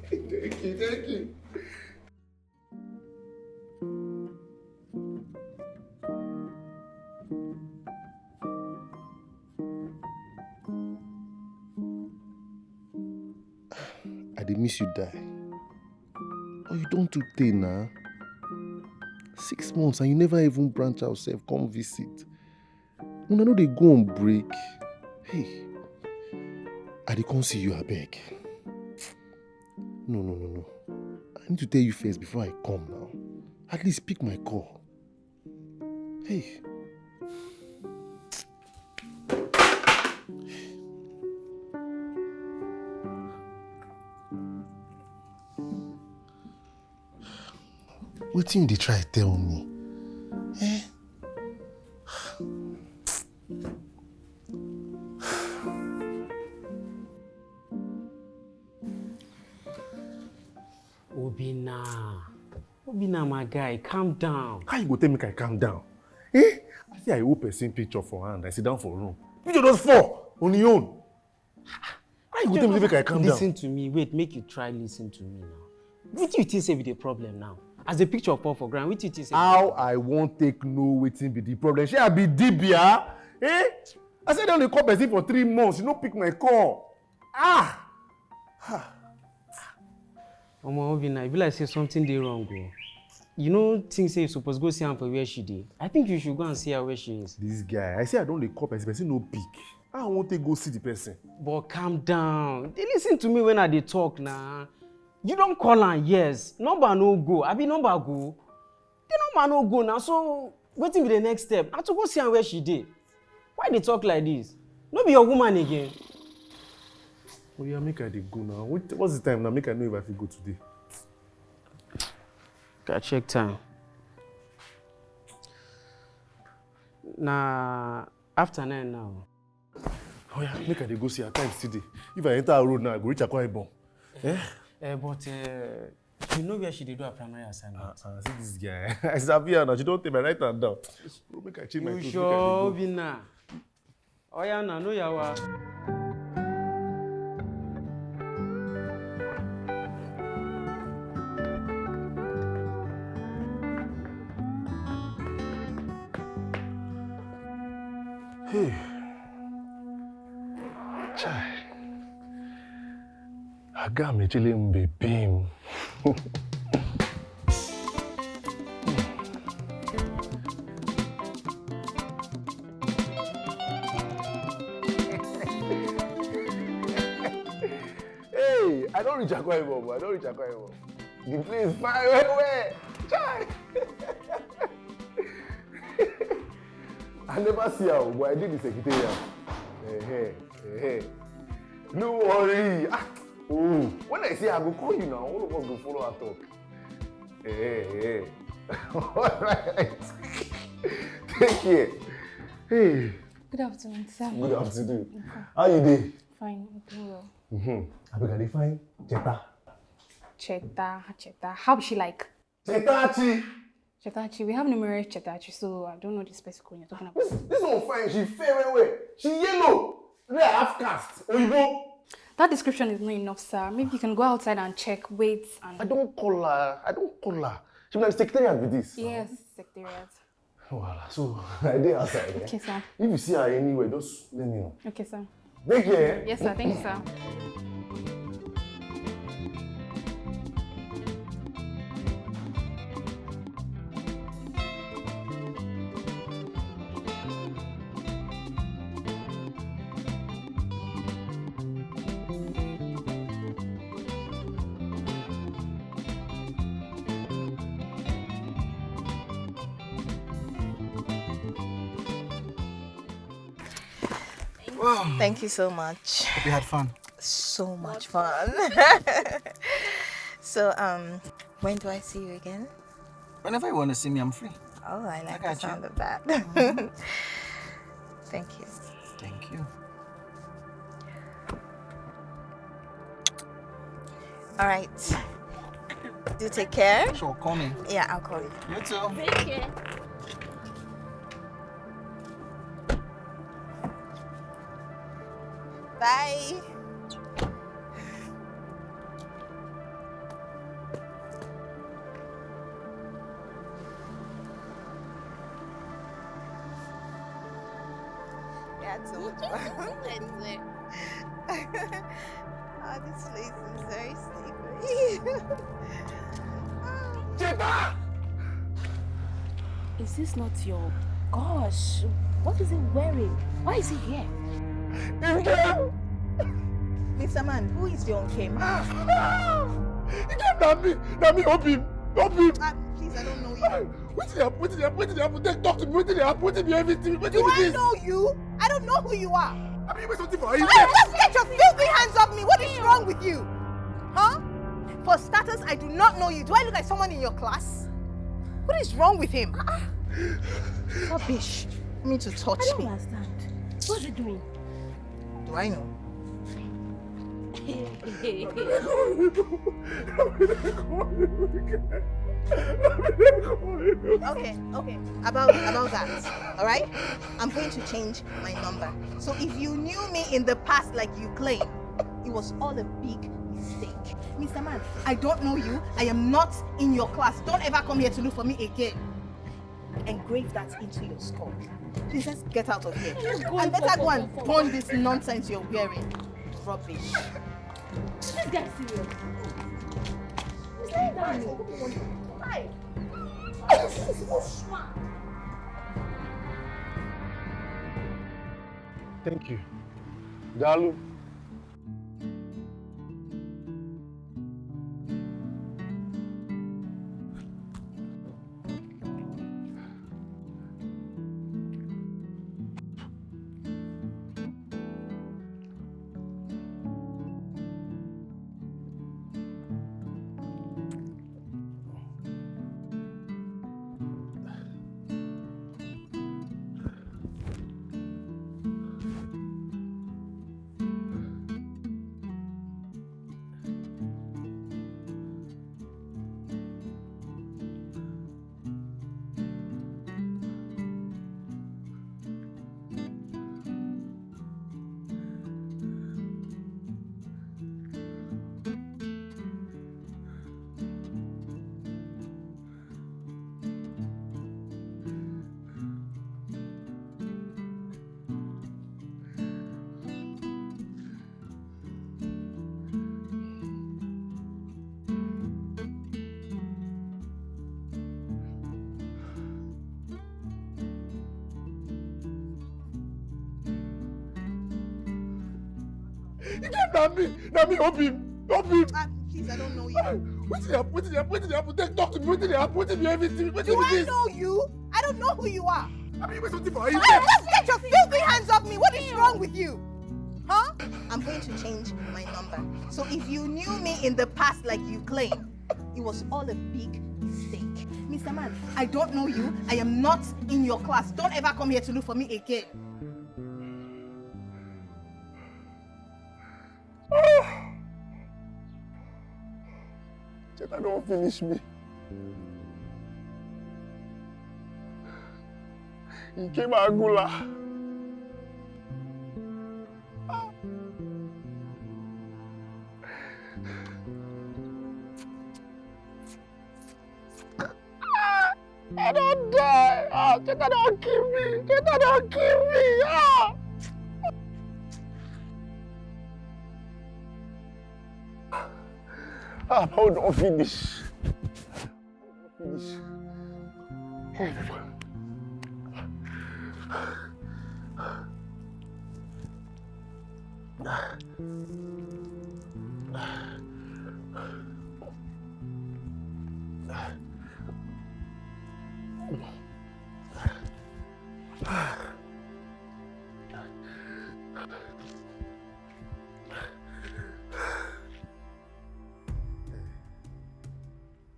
Thank you, thank you. I dey miss you, die. Oh, you don too tey na. Six months and you never even branch out sef come visit. Una no dey go on break. Hey, I dey come see you, abeg. No, no, no, no. I need to tell you first before I come now. At least pick my call. Hey. Wetin you dey try tell me? Eh? Obinna. Obinna, my guy, calm down. How you go tell me I calm down? Eh? I say I hold person picture for hand. I sit down for room. Picture just fall on your own. How you go tell me make I calm down? Listen to me. Wait, make you try listen to me now. Wetin you think say be the problem now? As the picture fall for ground, wetin you think say? How I wan take know wetin be the problem? Shey I be dibia? Eh? I say I don dey call person for three months. You no pick my call. Ah! Omo, Obinna, e be like say something dey wrong o. You no think say you suppose go see am for where she dey? I think you should go and see her where she is. This guy, I say I don dey call person, person no pick. How I wan take go see the person? But calm down. Dey listen to me when I dey talk na. You don call am, yes. Number no go. Abi number go? The number no go na. So wetin be the next step? Na to go see am where she dey. Why you dey talk like this? No be your woman again. Oya, make I dey go now. Wait, what's the time now? Make I know if I fit go today. Make I check time. Na after nine now. Oya, make I dey go see her. Time still dey. If I enter her road now, I go reach Akwa Ibom. Eh? Eh, but eh, you know where she dey do her primary assignment? Ah, ah, see this guy. I sabi her now. She don take my right hand down. Bro, make I change my You clothes. sure, Make I dey go. Obinna? Oya na, no yawa. Hey. Chai. Aga m echele mbe bim. Hey, I don reach Akwa Ibom. I don reach Akwa Ibom. The place fine well well. Chai. I never see her, but I did the secretariat. Eh, eh, eh. No worry. Ah, oh, when I see her, I go call you now. All of us go follow her talk. Eh, eh. All right. Take care. Hey. Good afternoon, sir. Good afternoon. How you dey? Fine, I'm doing well. Mm-hmm. Abeg, I dey find Cheta. Cheta, Cheta. How is she like? Chetachi. Chetachi. We have numerous Chetachi, so I don't know the specific one you're talking about. This, this one fine. She fair well well. She yellow. Like half caste. Oyibo. That description is not enough, sir. Maybe you can go outside and check, wait, and I don't call her. I don't call her. She be like secretariat with this. Yes, secretariat. Voilà. So, I dey outside. Eh? Okay, sir. If you see her anywhere, just let me know. Okay, sir. Take care. Yes, sir. Thank you, sir. Wow. Thank you so much. Hope you had fun. So much fun. So, um, when do I see you again? Whenever you want to see me, I'm free. Oh, I like the sound of that. Mm-hmm. Thank you. Thank you. All right. Do take care. Sure, call me. Yeah, I'll call you. You too. Take care. Bye. Yeah, so much fun. I swear. Oh, this place is very slippery. Cheta! Is this not your... Gosh, what is he wearing? Why is he here? Nkem! Mister Man, who is your Nkem? Nkem, na me, na me, open, open. Ah, please, I don't know you. Wetin dey happen? Wetin dey happen? Wetin dey happen? Take talk to me. Wetin dey happen? Wetin be everything? Wetin be this? Do I know you? I don't know who you are. I mean, something for you. Hey, just get your filthy hands off me. What is wrong with you? Huh? For starters, I do not know you. Do I look like someone in your class? What is wrong with him? Ah, ah. Rubbish. You mean to touch me? I don't understand. What's he doing? Do I know? Okay, okay. About, about that, all right? I'm going to change my number. So if you knew me in the past like you claim, it was all a big mistake. Mister Man, I don't know you. I am not in your class. Don't ever come here to look for me again. Engrave that into your skull. Please, let's get out of here. And better go and burn this nonsense you're wearing. Rubbish. This guy is serious. Sit down. Hi. Thank you. Daalụ. Nkem, na me, na me, open, open. Ah, please, I don't know you. Wetin dey happen? Wetin dey happen? Wetin dey happen? Take talk to me. Wetin dey happen? Wetin be everything? Wetin be this? Do I know you? I don't know who you are. Abi you wait something for her? Just get your filthy hands off me. What is wrong with you? Huh? I'm going to change my number. So if you knew me in the past like you claim, it was all a big mistake. Mister Man, I don't know you. I am not in your class. Don't ever come here to look for me again. Cheta don finish me. Nke Magula. I don die. Ah, Cheta don kill me. Cheta don kill me. Ah. Ah, my own don finish. Finish.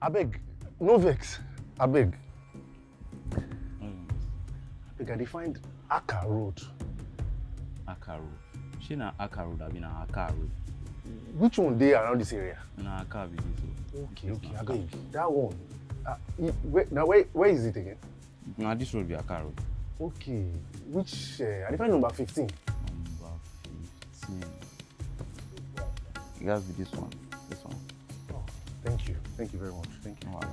Abeg, no vex. Abeg. Abeg, I dey find Aka Road. Aka Road. Shey na Aka Road abi na Aka Road? Which one dey around this area? Na Aka be this o. Okay, okay, abeg. That one. Uh, where, now where, where is it again? Na this road be Aka Road. Okay. Which, uh, I dey find number fifteen. Number fifteen. It has to be this one. This one. Oh, thank you. Thank you very much. Thank you. All right.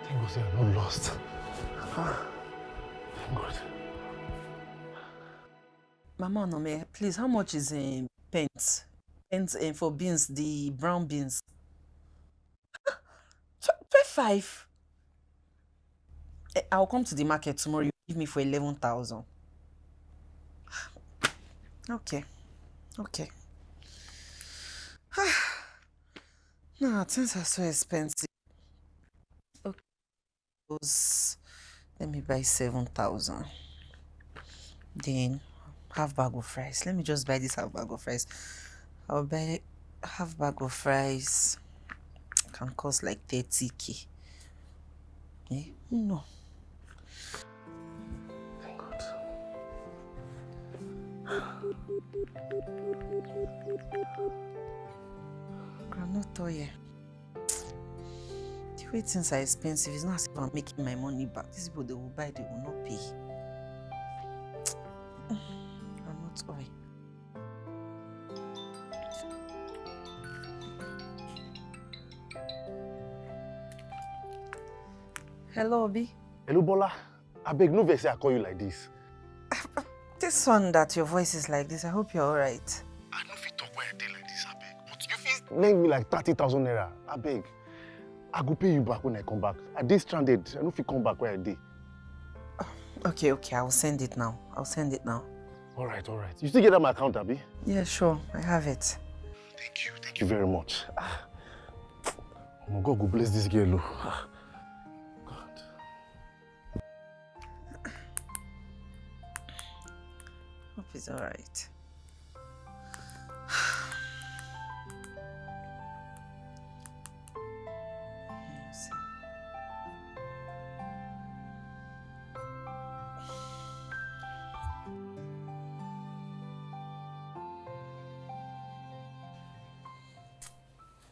Thank God say I'm not lost. Ah, thank God. Mama Onome, please, how much is um, pent? Pent um, for beans, the brown beans. Tw- Twelve five. Eh, I'll come to the market tomorrow. You give me for eleven thousand. Okay. Okay. Nah, things are so expensive. Okay. Let me buy seven thousand. Then half bag of rice. Let me just buy this half bag of rice. I'll buy half bag of rice. Can cost like thirty k. Eh? No. Thank God. Groundnut oil. The way things are expensive, it's not as if I'm making my money back. These people, they will buy, they will not pay. Groundnut oil. Hello, Obi. Hello, Bola. Abeg, no vex say I call you like this. This one that your voice is like this, I hope you're alright. I no fit talk why I dey like this, abeg. But you fit lend me like thirty thousand naira, abeg. I go pay you back when I come back. I dey stranded. I no fit come back where I dey. Okay, okay, I'll send it now. I'll send it now. All right, all right. You still get that my account, Abby? Yeah, sure. I have it. Thank you. Thank you very much. Ah. Oh, God go bless this girl. Oh. Ah. God. Hope it's all right.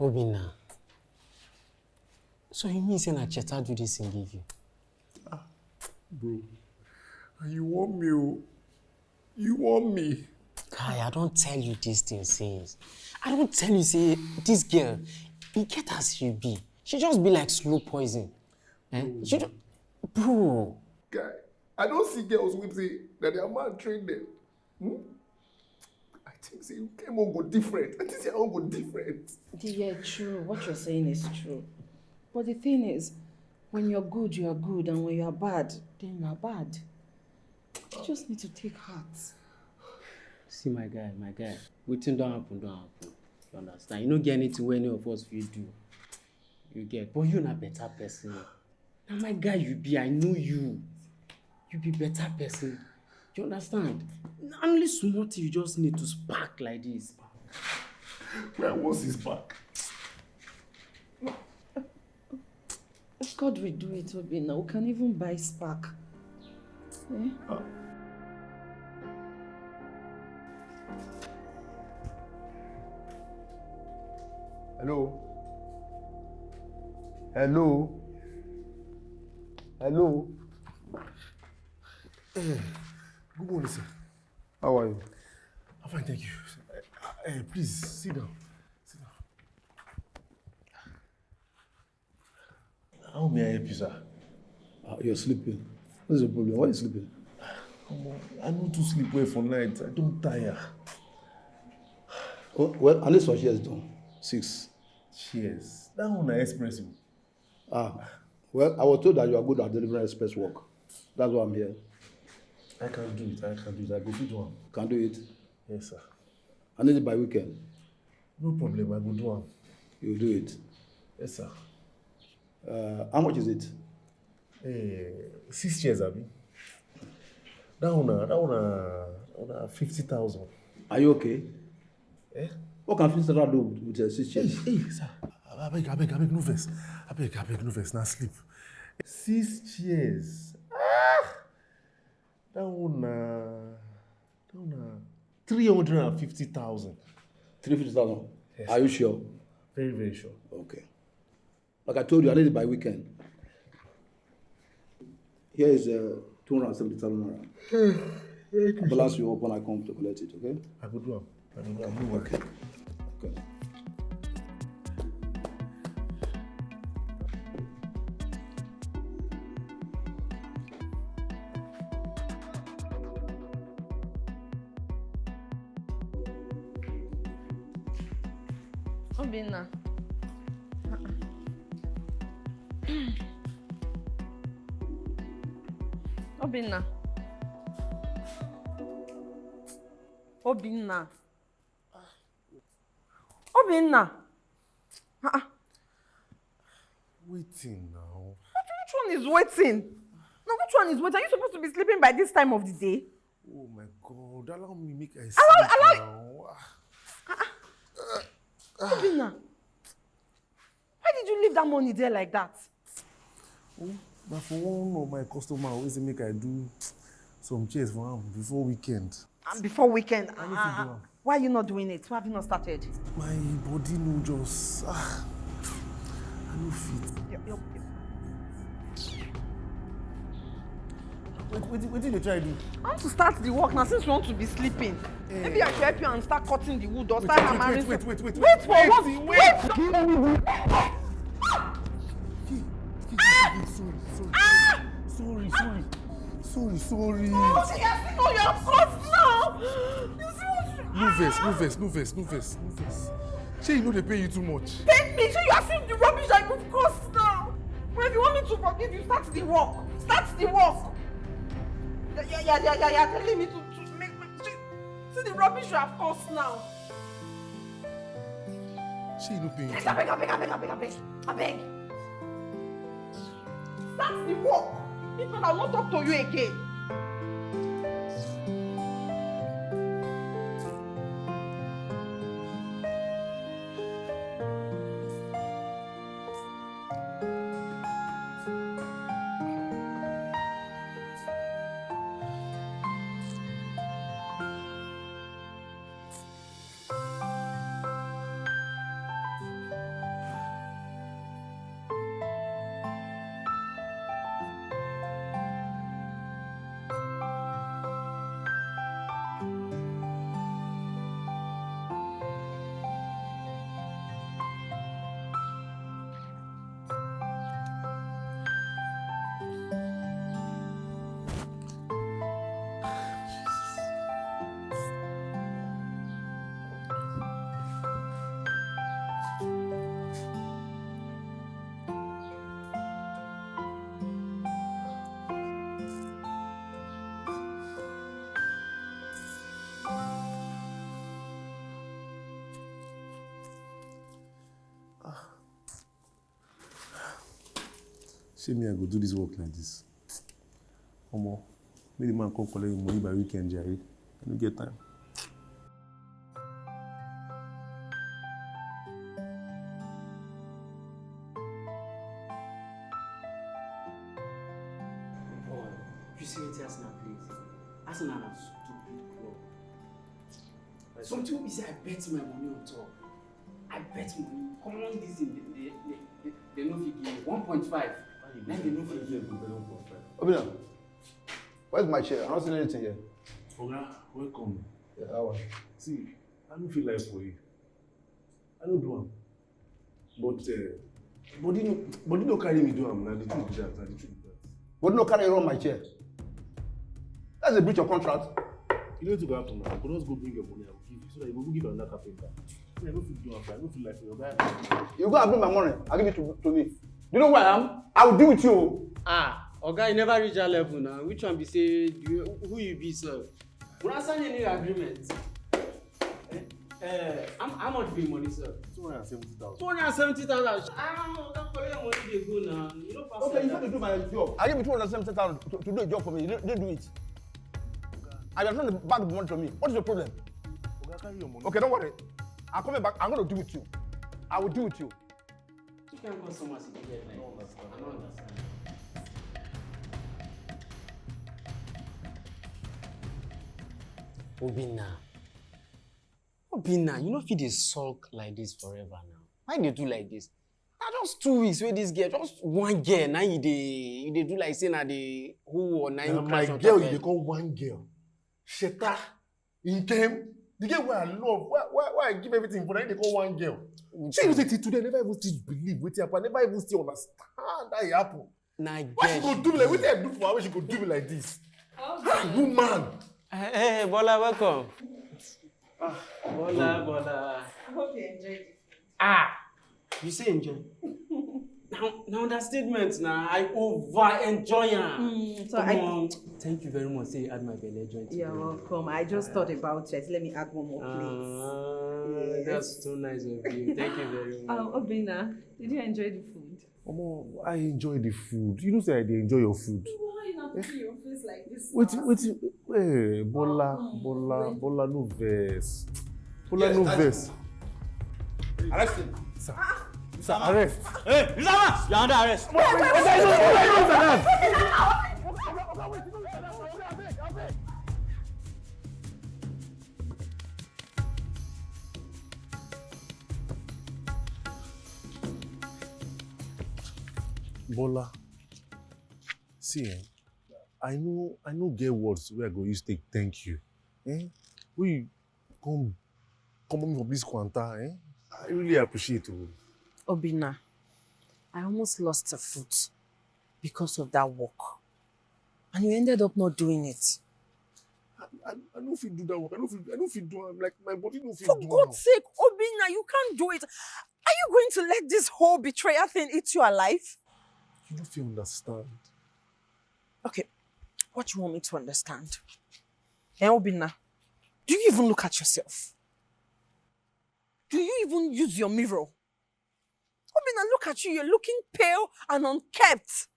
Obinna, so you mean say na Cheta do this thing give you? Ah, bro, and you want me o? You want me? Kai, I don't tell you this thing since. I don't tell you say this girl, e get as she be. She just be like slow poison. Eh? She just, bro. Guy, I don't see girls with say that their man train them. Hmm? I think say you came on go different. I think say I go different. Yeah, true. What you're saying is true. But the thing is, when you're good, you're good, and when you're bad, then you're bad. You just need to take heart. See, my guy, my guy, wetin don happen don happen. You understand? You no get anything wey any of us fit do. You get? But you na better person. Na my guy you be, I know you. You be better person. You understand? Na only small thing you just need to spark like this. Where was his back? If God will do it, Obinna, we can even buy spark. Eh? Hello? Hello? Hello? Eh, good morning, sir. How are you? I'm fine, thank you. Eh, eh, please, sit down. Sit down. How may I help you, sir? Uh, you're sleeping. What's the problem? Why are you sleeping? Omo, I no too sleep well for night. I don tire. Oh, well, at least for shares done. Six. Cheers. That one na express o. Ah, well, I was told that you are good at delivering express work. That's why I'm here. I can do it. I can do it. I go fit do am. Can do it. Yes, sir. I need it by weekend. No problem. I go do am. You do it. Yes, sir. Uh, how much is it? Eh, six chairs, abi? That one, na- that one, na- that one na fifty thousand. Are you okay? Eh? What can fifty thousand do with uh, six chairs? Hey, sir. Abeg, abeg, abeg, no vex. Abeg, abeg, no vex. Na sleep. Six chairs. Ah! That one, na- that one, na three hundred and fifty thousand. Three fifty thousand. Yes, Are you sure? Very, very sure. Okay. Like I told you, I need it by weekend. Here is uh, two hundred and seventy thousand naira. Balance you up when I come to collect it, okay? I go do am. I go do am. No worry. Okay. Okay. Obinna. Obinna. Obinna. Obinna. Ah, ah. Waiting now. Which one is waiting? No, which one is waiting? Are you supposed to be sleeping by this time of the day? Oh my God! Allow me make I Allow- sleep allow- now. Ah. Obinna, why did you leave that money there like that? Oh, na for one of my customer wey say make I do some chairs for am before weekend. And before weekend, I no fit ah, do am. Why are you not doing it? Why have you not started? My body no just ah, I no fit. Your, your, Wait, wait, wait, wetin you dey try do? I want to start the work now since you want to be sleeping. Maybe I should help you and start cutting the wood or Wait, start wait, hammering. wait, wait, wait, wait, Wait for wait, what? wait. Wait. Hey, hey, hey, sorry, sorry, sorry, sorry, sorry, sorry. Oh, you see, you have crossed now. You see what you No vex, no vex, no vex, no vex, no vex. Shey e no dey pain you too much? Thank me. Shey you have seen the rubbish that you've caused now. Well, if you want me to forgive you, start the work. Start the work. Yeah, yeah, yeah, yeah, yeah. Telling me to, to make, make see, see the rubbish you have caused now. Shey you no pay? Yes, abeg, abeg, abeg, abeg, abeg, abeg. Start the work. If not, I won't talk to you again. Shey me I go do this work like this? Omo, make the man come collect him money by weekend, jare. I no get time. Boy, you see wetin Arsenal play? Arsenal na stupid club. Something wey be say I bet my money on top. I bet money. Common this thing, they, they, they, they, they no fit give me one point five. Na they no fit give me. Obina, where's my chair? I don't see anything here. Oga, welcome. Yeah, that one. See, I no fit lie for you. I no do am. But uh, body no body no carry me do am. Na the truth be that. Na the truth be that. But no carry run my chair. That's a breach of contract. You know wetin go happen now? I go just go bring your money. I go give you so that you go go give another carpenter. I no fit do am. I no fit lie for you, oga. You go and bring my money. I'll give it to, to me. Do you know who I am? I will deal with you. Ah, oga, you never reach that level now. Which one be say you, who you be, sir? Una sign any agreement? Eh, eh, how, how much be money, sir? Two hundred and seventy thousand. Two hundred and seventy thousand. Ah, oga, collect your money, dey go now. You know, pass Okay, you like have to do my job. I give you two hundred seventy thousand to, to do a job for me. You don't, you don't do it. I am trying to bag the money from me. What is your problem? Oga, carry your money. Okay, don't worry. I'm coming back. I'm going to deal with you. I will deal with you. Which kind of customers you dey get like this? I don't understand. Obinna. Obinna, you no fit dey sulk like this forever now. Why you dey do like this? Na just two weeks wey this girl, just one girl, na you dey, you dey do like say na the whole world na Na him my crash on girl, top you of. Dey call one girl. Sheta, Nkem, the girl wey I love, why, why, why I give everything for, na you dey call one girl. Shey you know say till today I never even still believe wetin happen, I never even still understand how e happen. Na Why she go girl. Do me like wetin I do for her wey she go do me like this? Hi, woman. Hey, hey, Bola, welcome. Bola, Bola. I hope you enjoyed it. Ah, you say enjoy. Now, now understatement now. I over enjoy am. Mm, so Come I. On. Thank you very much. Say you add my belly joint. You're welcome. I just thought about it. Let me add one more plate. Ah, Yes. That's so nice of you. Thank you very much. Um, Obinna, did you enjoy the food? Omo, I enjoy the food. You know say I dey enjoy your food. Why you not putting your face like this? Wetin, wetin, eh, Bola, Bola, Bola, no vex. Bola, no vex. Arrest him. Sir, arrest. Hey, Rizama, you're under arrest. Bola, see, eh, I no, I no get words wey I go use take thank you. Eh? Wey you come, come me from this kwanta, eh? I really appreciate you. Obinna, I almost lost a foot because of that work. And you ended up not doing it. I, I, I no fit do that work. I no fit, I no fit do am. Like, my body no fit For do God's sake, Obinna, you can't do it. Are you going to let this whole betrayal thing eat you alive? You no fit understand. Okay, What do you want me to understand? Eh, Obinna, do you even look at yourself? Do you even use your mirror? Obinna, look at you. You're looking pale and unkempt.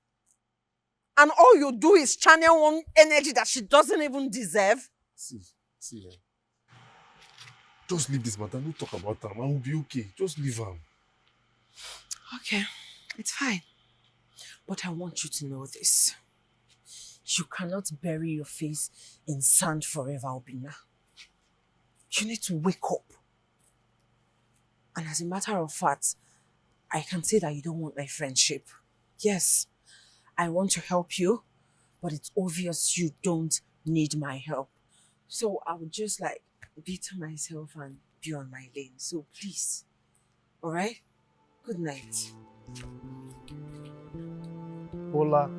And all you do is channel one energy that she doesn't even deserve. See, see, eh. Just leave this matter. No talk about am. I will be okay. Just leave am. Okay, it's fine. But I want you to know this. You cannot bury your face in sand forever, Obinna. You need to wake up. And as a matter of fact, I can see that you don't want my friendship. Yes, I want to help you, but it's obvious you don't need my help. So I would just, like, be to myself and be on my lane. So please, all right? Good night. Bola.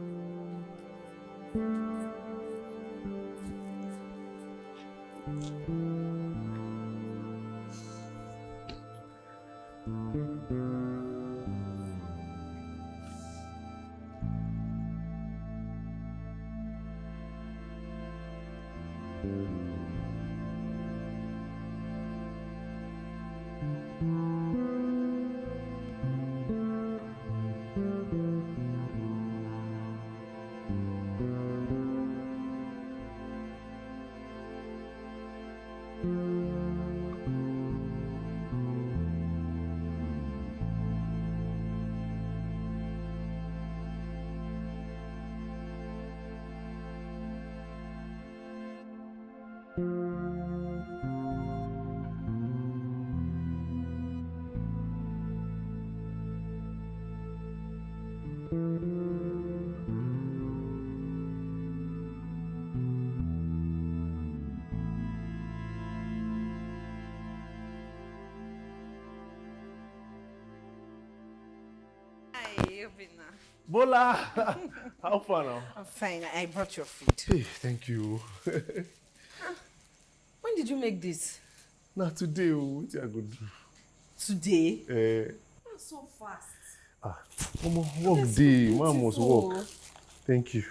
Hi, Obinna. Bola! How far now? I'm fine. I brought your food. Hey, thank you. When did you make this? Na today o, wetin I go do? Today? Eh. Not so fast. Ah, omo, work dey, man must work. Thank you.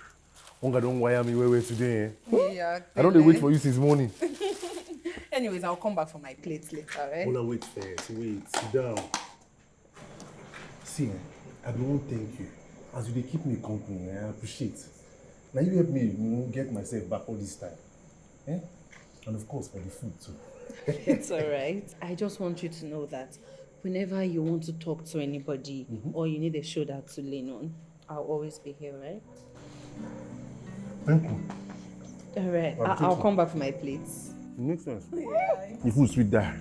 Hunger don wire me well well today, eh? Yeah, I don dey wait for you since morning. Anyways, I'll come back for my plate later, eh? Bola, wait first, wait, sit down. See, eh, I bin wan thank you. As you dey keep me company, eh, I appreciate. Na you help me, you know, get myself back all this time. Eh? And of course, for the food too. It's all right. I just want you to know that whenever you want to talk to anybody, mm-hmm, or you need a shoulder to lean on, I'll always be here, right? Thank you. All right. I'll, I'll come back for my plates. It makes sense. Yeah. The food sweet die.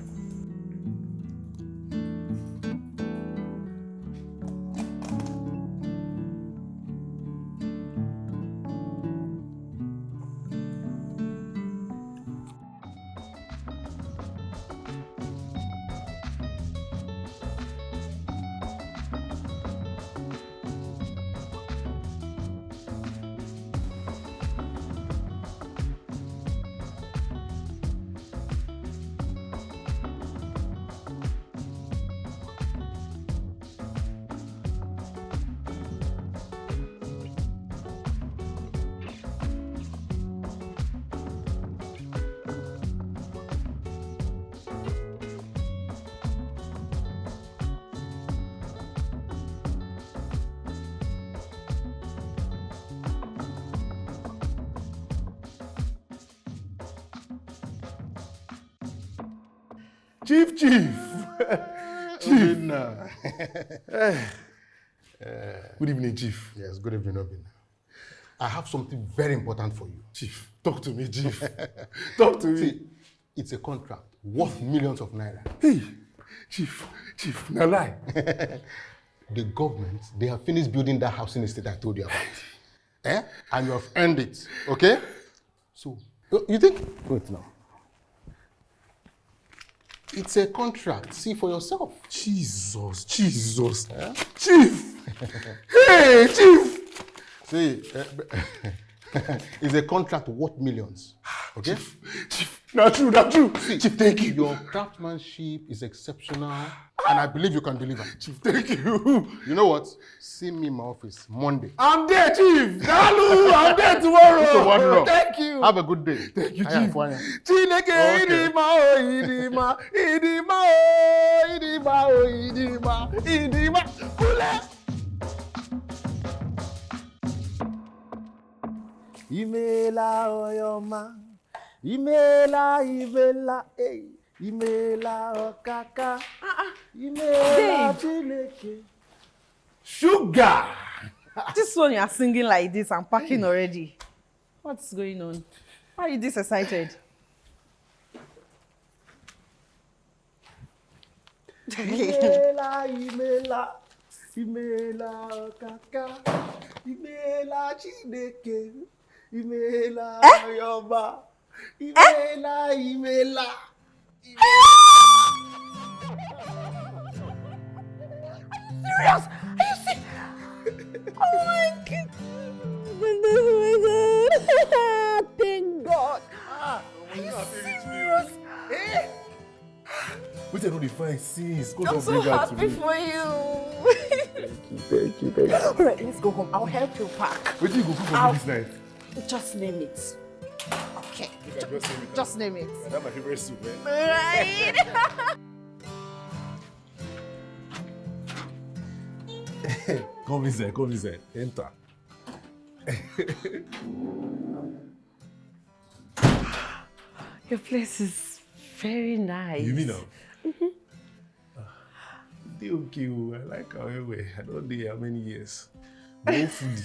Chief, chief. Chief. Obinna. Eh. Eh. Good evening, Chief. Yes, good evening, Obinna. I have something very important for you. Chief, talk to me, Chief. Talk to me. See, it's a contract worth millions of naira. Hey, Chief, Chief, na lie. The government, they have finished building that housing estate I told you about. Eh? And you have earned it, okay? So, you, you think? Wait now. It's a contract. See for yourself. Jesus, Jesus. Eh? Chief! Hey, Chief! See, eh, it's a contract worth millions. Okay? Chief, Chief, That's true, that's true. Chief, thank you. Your craftsmanship is exceptional, and I believe you can deliver. Chief, thank you. You know what? See me in my office Monday. I'm there, Chief. Dalu, I'm there tomorrow. So what, bro? Thank you. Have a good day. Thank you, Chief. Chineke, okay. Idima, oh, Idima, Idima, oh, Idima, oh, Idima, Idima. Kule. Imela oyoma, imela, imela, hey, imela okaka, imela Chineke. Sugar! This one you are singing like this and packing already. What's going on? Why are you this excited? Imela, imela, imela kaka, imela Chineke, imela Yoba, imela, imela. Serious? Are you sick? Oh my God. Thank God. Are you serious? Eh? Wetin I no dey find since? God don bring am to me. I'm so happy for you. Thank you, thank you, thank you. All right, let's go home. I'll help you pack. Wetin you go cook for me this night? Just name it. Okay. Make I just name it. Just name it. Na that my favorite soup, eh? Right. Come inside, come inside. Enter. Your place is very nice. You mean now? Mm-hmm. Dey okay o, I like am well well. I don dey here how many years? But hopefully,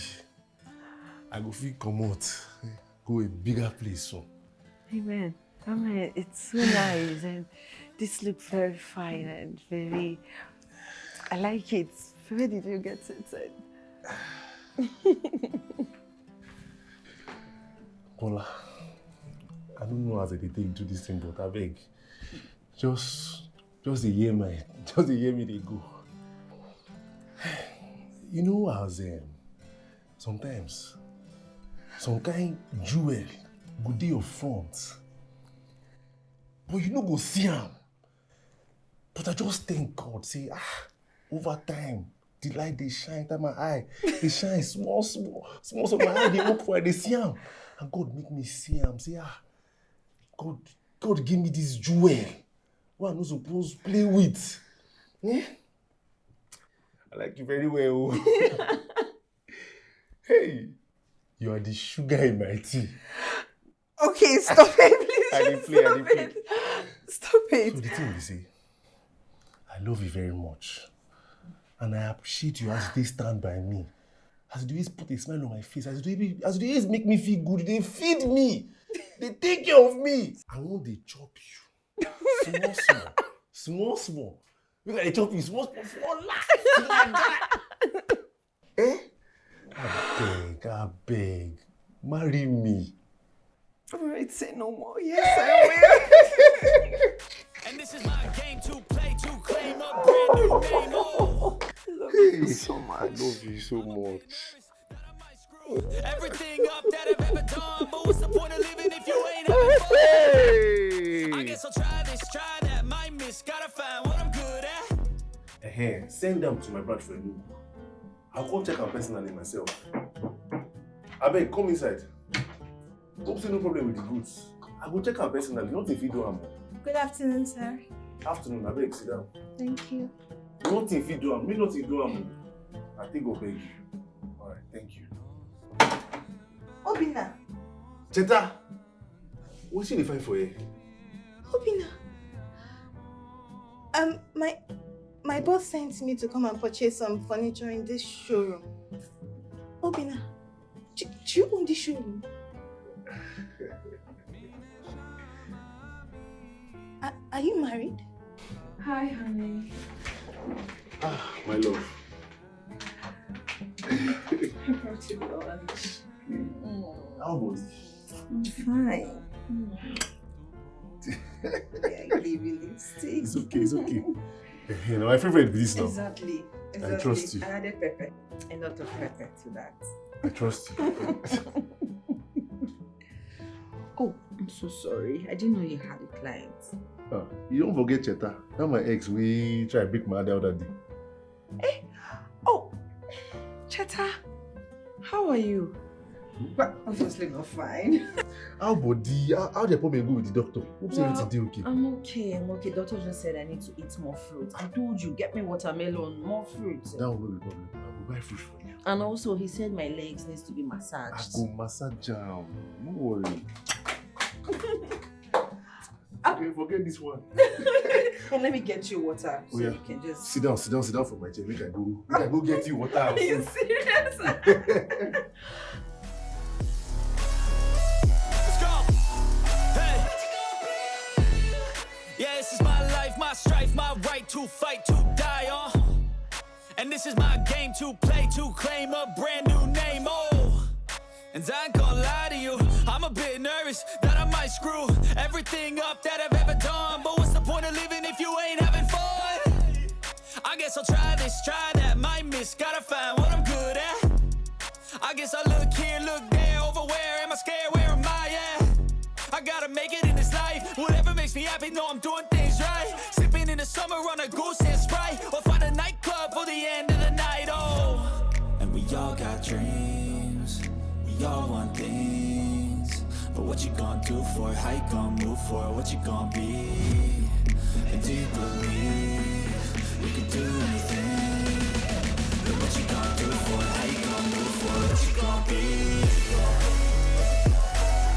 I go fit comot, go a bigger place soon. Amen. Amen. It's so nice, and this looks very fine and very, I like it. Where did you get it? Kola, I don't know as I dey take do this thing, but abeg, just, just dey hear my, just dey hear me dey go. You know as, um, sometimes some kind jewel go dey your front, but you no go see am. But I just thank God, say, ah, over time, the light dey shine enter my eye. Dey shine small, small, small, small. My eye dey open, I dey see am. And God make me see am. Say, ah, God, God give me this jewel wey I no suppose play with. Eh? I like you very well o. Hey, you are the sugar in my tea. Okay, stop it, please. I dey play, I dey play. Stop it. So the thing be say, I love you very much. And I appreciate you as you dey stand by me. As you dey always put a smile on my face, as you dey, as you dey always make me feel good, you dey feed me, dey take care of me. I wan dey chop you. Small, small. Small, small. Make I dey chop you small, small, small. Like that. Eh? Abeg, abeg, marry me. All right, say no more. Yes, I will. And this is my game to play to claim a brand new name. Oh. I love you so much. I love you so much. Everything up that I've ever done, but what's the point of living if you ain't having fun? Hey! I guess I'll try this, try that, might miss, gotta find what I'm good at. Ehen, send them to my branch for Enugu. I'll come check am personally myself. Abeg, come inside. Hope say no problem with the goods. I go check am personally. Nothing fit do am. Good afternoon, sir. Afternoon, abeg, sit down. Thank you. Nothing fit do am. Me nothing do am. I take go beg you. All right, thank you. Obinna. Cheta, wetin you dey find for here? Obinna. Um, my, my boss sent me to come and purchase some furniture in this showroom. Obinna, do, do you own this showroom? Are, are you married? Hi, honey. Ah, my love. I brought you lunch. Mm. How was it? I'm fine. Mm. Yeah, you leave me lipstick. It's okay, it's okay. Eh, na my favorite be this now. Exactly. I trust you. Another pepper. A lot of pepper to that. I trust you. Oh, I'm so sorry. I didn't know you had a client. Ah, you don't forget Cheta. That my ex, we try break my heart the other day. Oh, Cheta, how are you? Obviously not fine. How body? How, how the appointment go with the doctor? Hope say Well, everything dey okay. I'm okay, I'm okay. Doctor just said I need to eat more fruit. I told you, get me watermelon, more fruit. That will no be problem. I go buy fruit for you. And also, he said my legs needs to be I massaged. Go massage am. No worry. Okay, forget this one. And let me get you water so Oh, yeah. You can just. Sit down, sit down, sit down for my chair. Make I go, make I go get you water. Are you serious? Let's go. Hey. Yeah, this is my life, my strife, my right to fight, to die on. And this is my game to play, to claim a brand new name. Oh, and I ain't gonna lie to you, I'm a bit nervous that I might screw everything up that I've ever done. But what's the point of living if you ain't having fun? I guess I'll try this, try that, might miss, gotta find what I'm good at. I guess I look here, look there, over where am I scared, where am I at? I gotta make it in this life, whatever makes me happy, know I'm doing things right. Sipping in the summer on a goose and Sprite, or find a nightclub for the end of the night, oh. And we all got dreams, we all want things. But what you gonna do for it? How you gonna move for it? What you gonna be?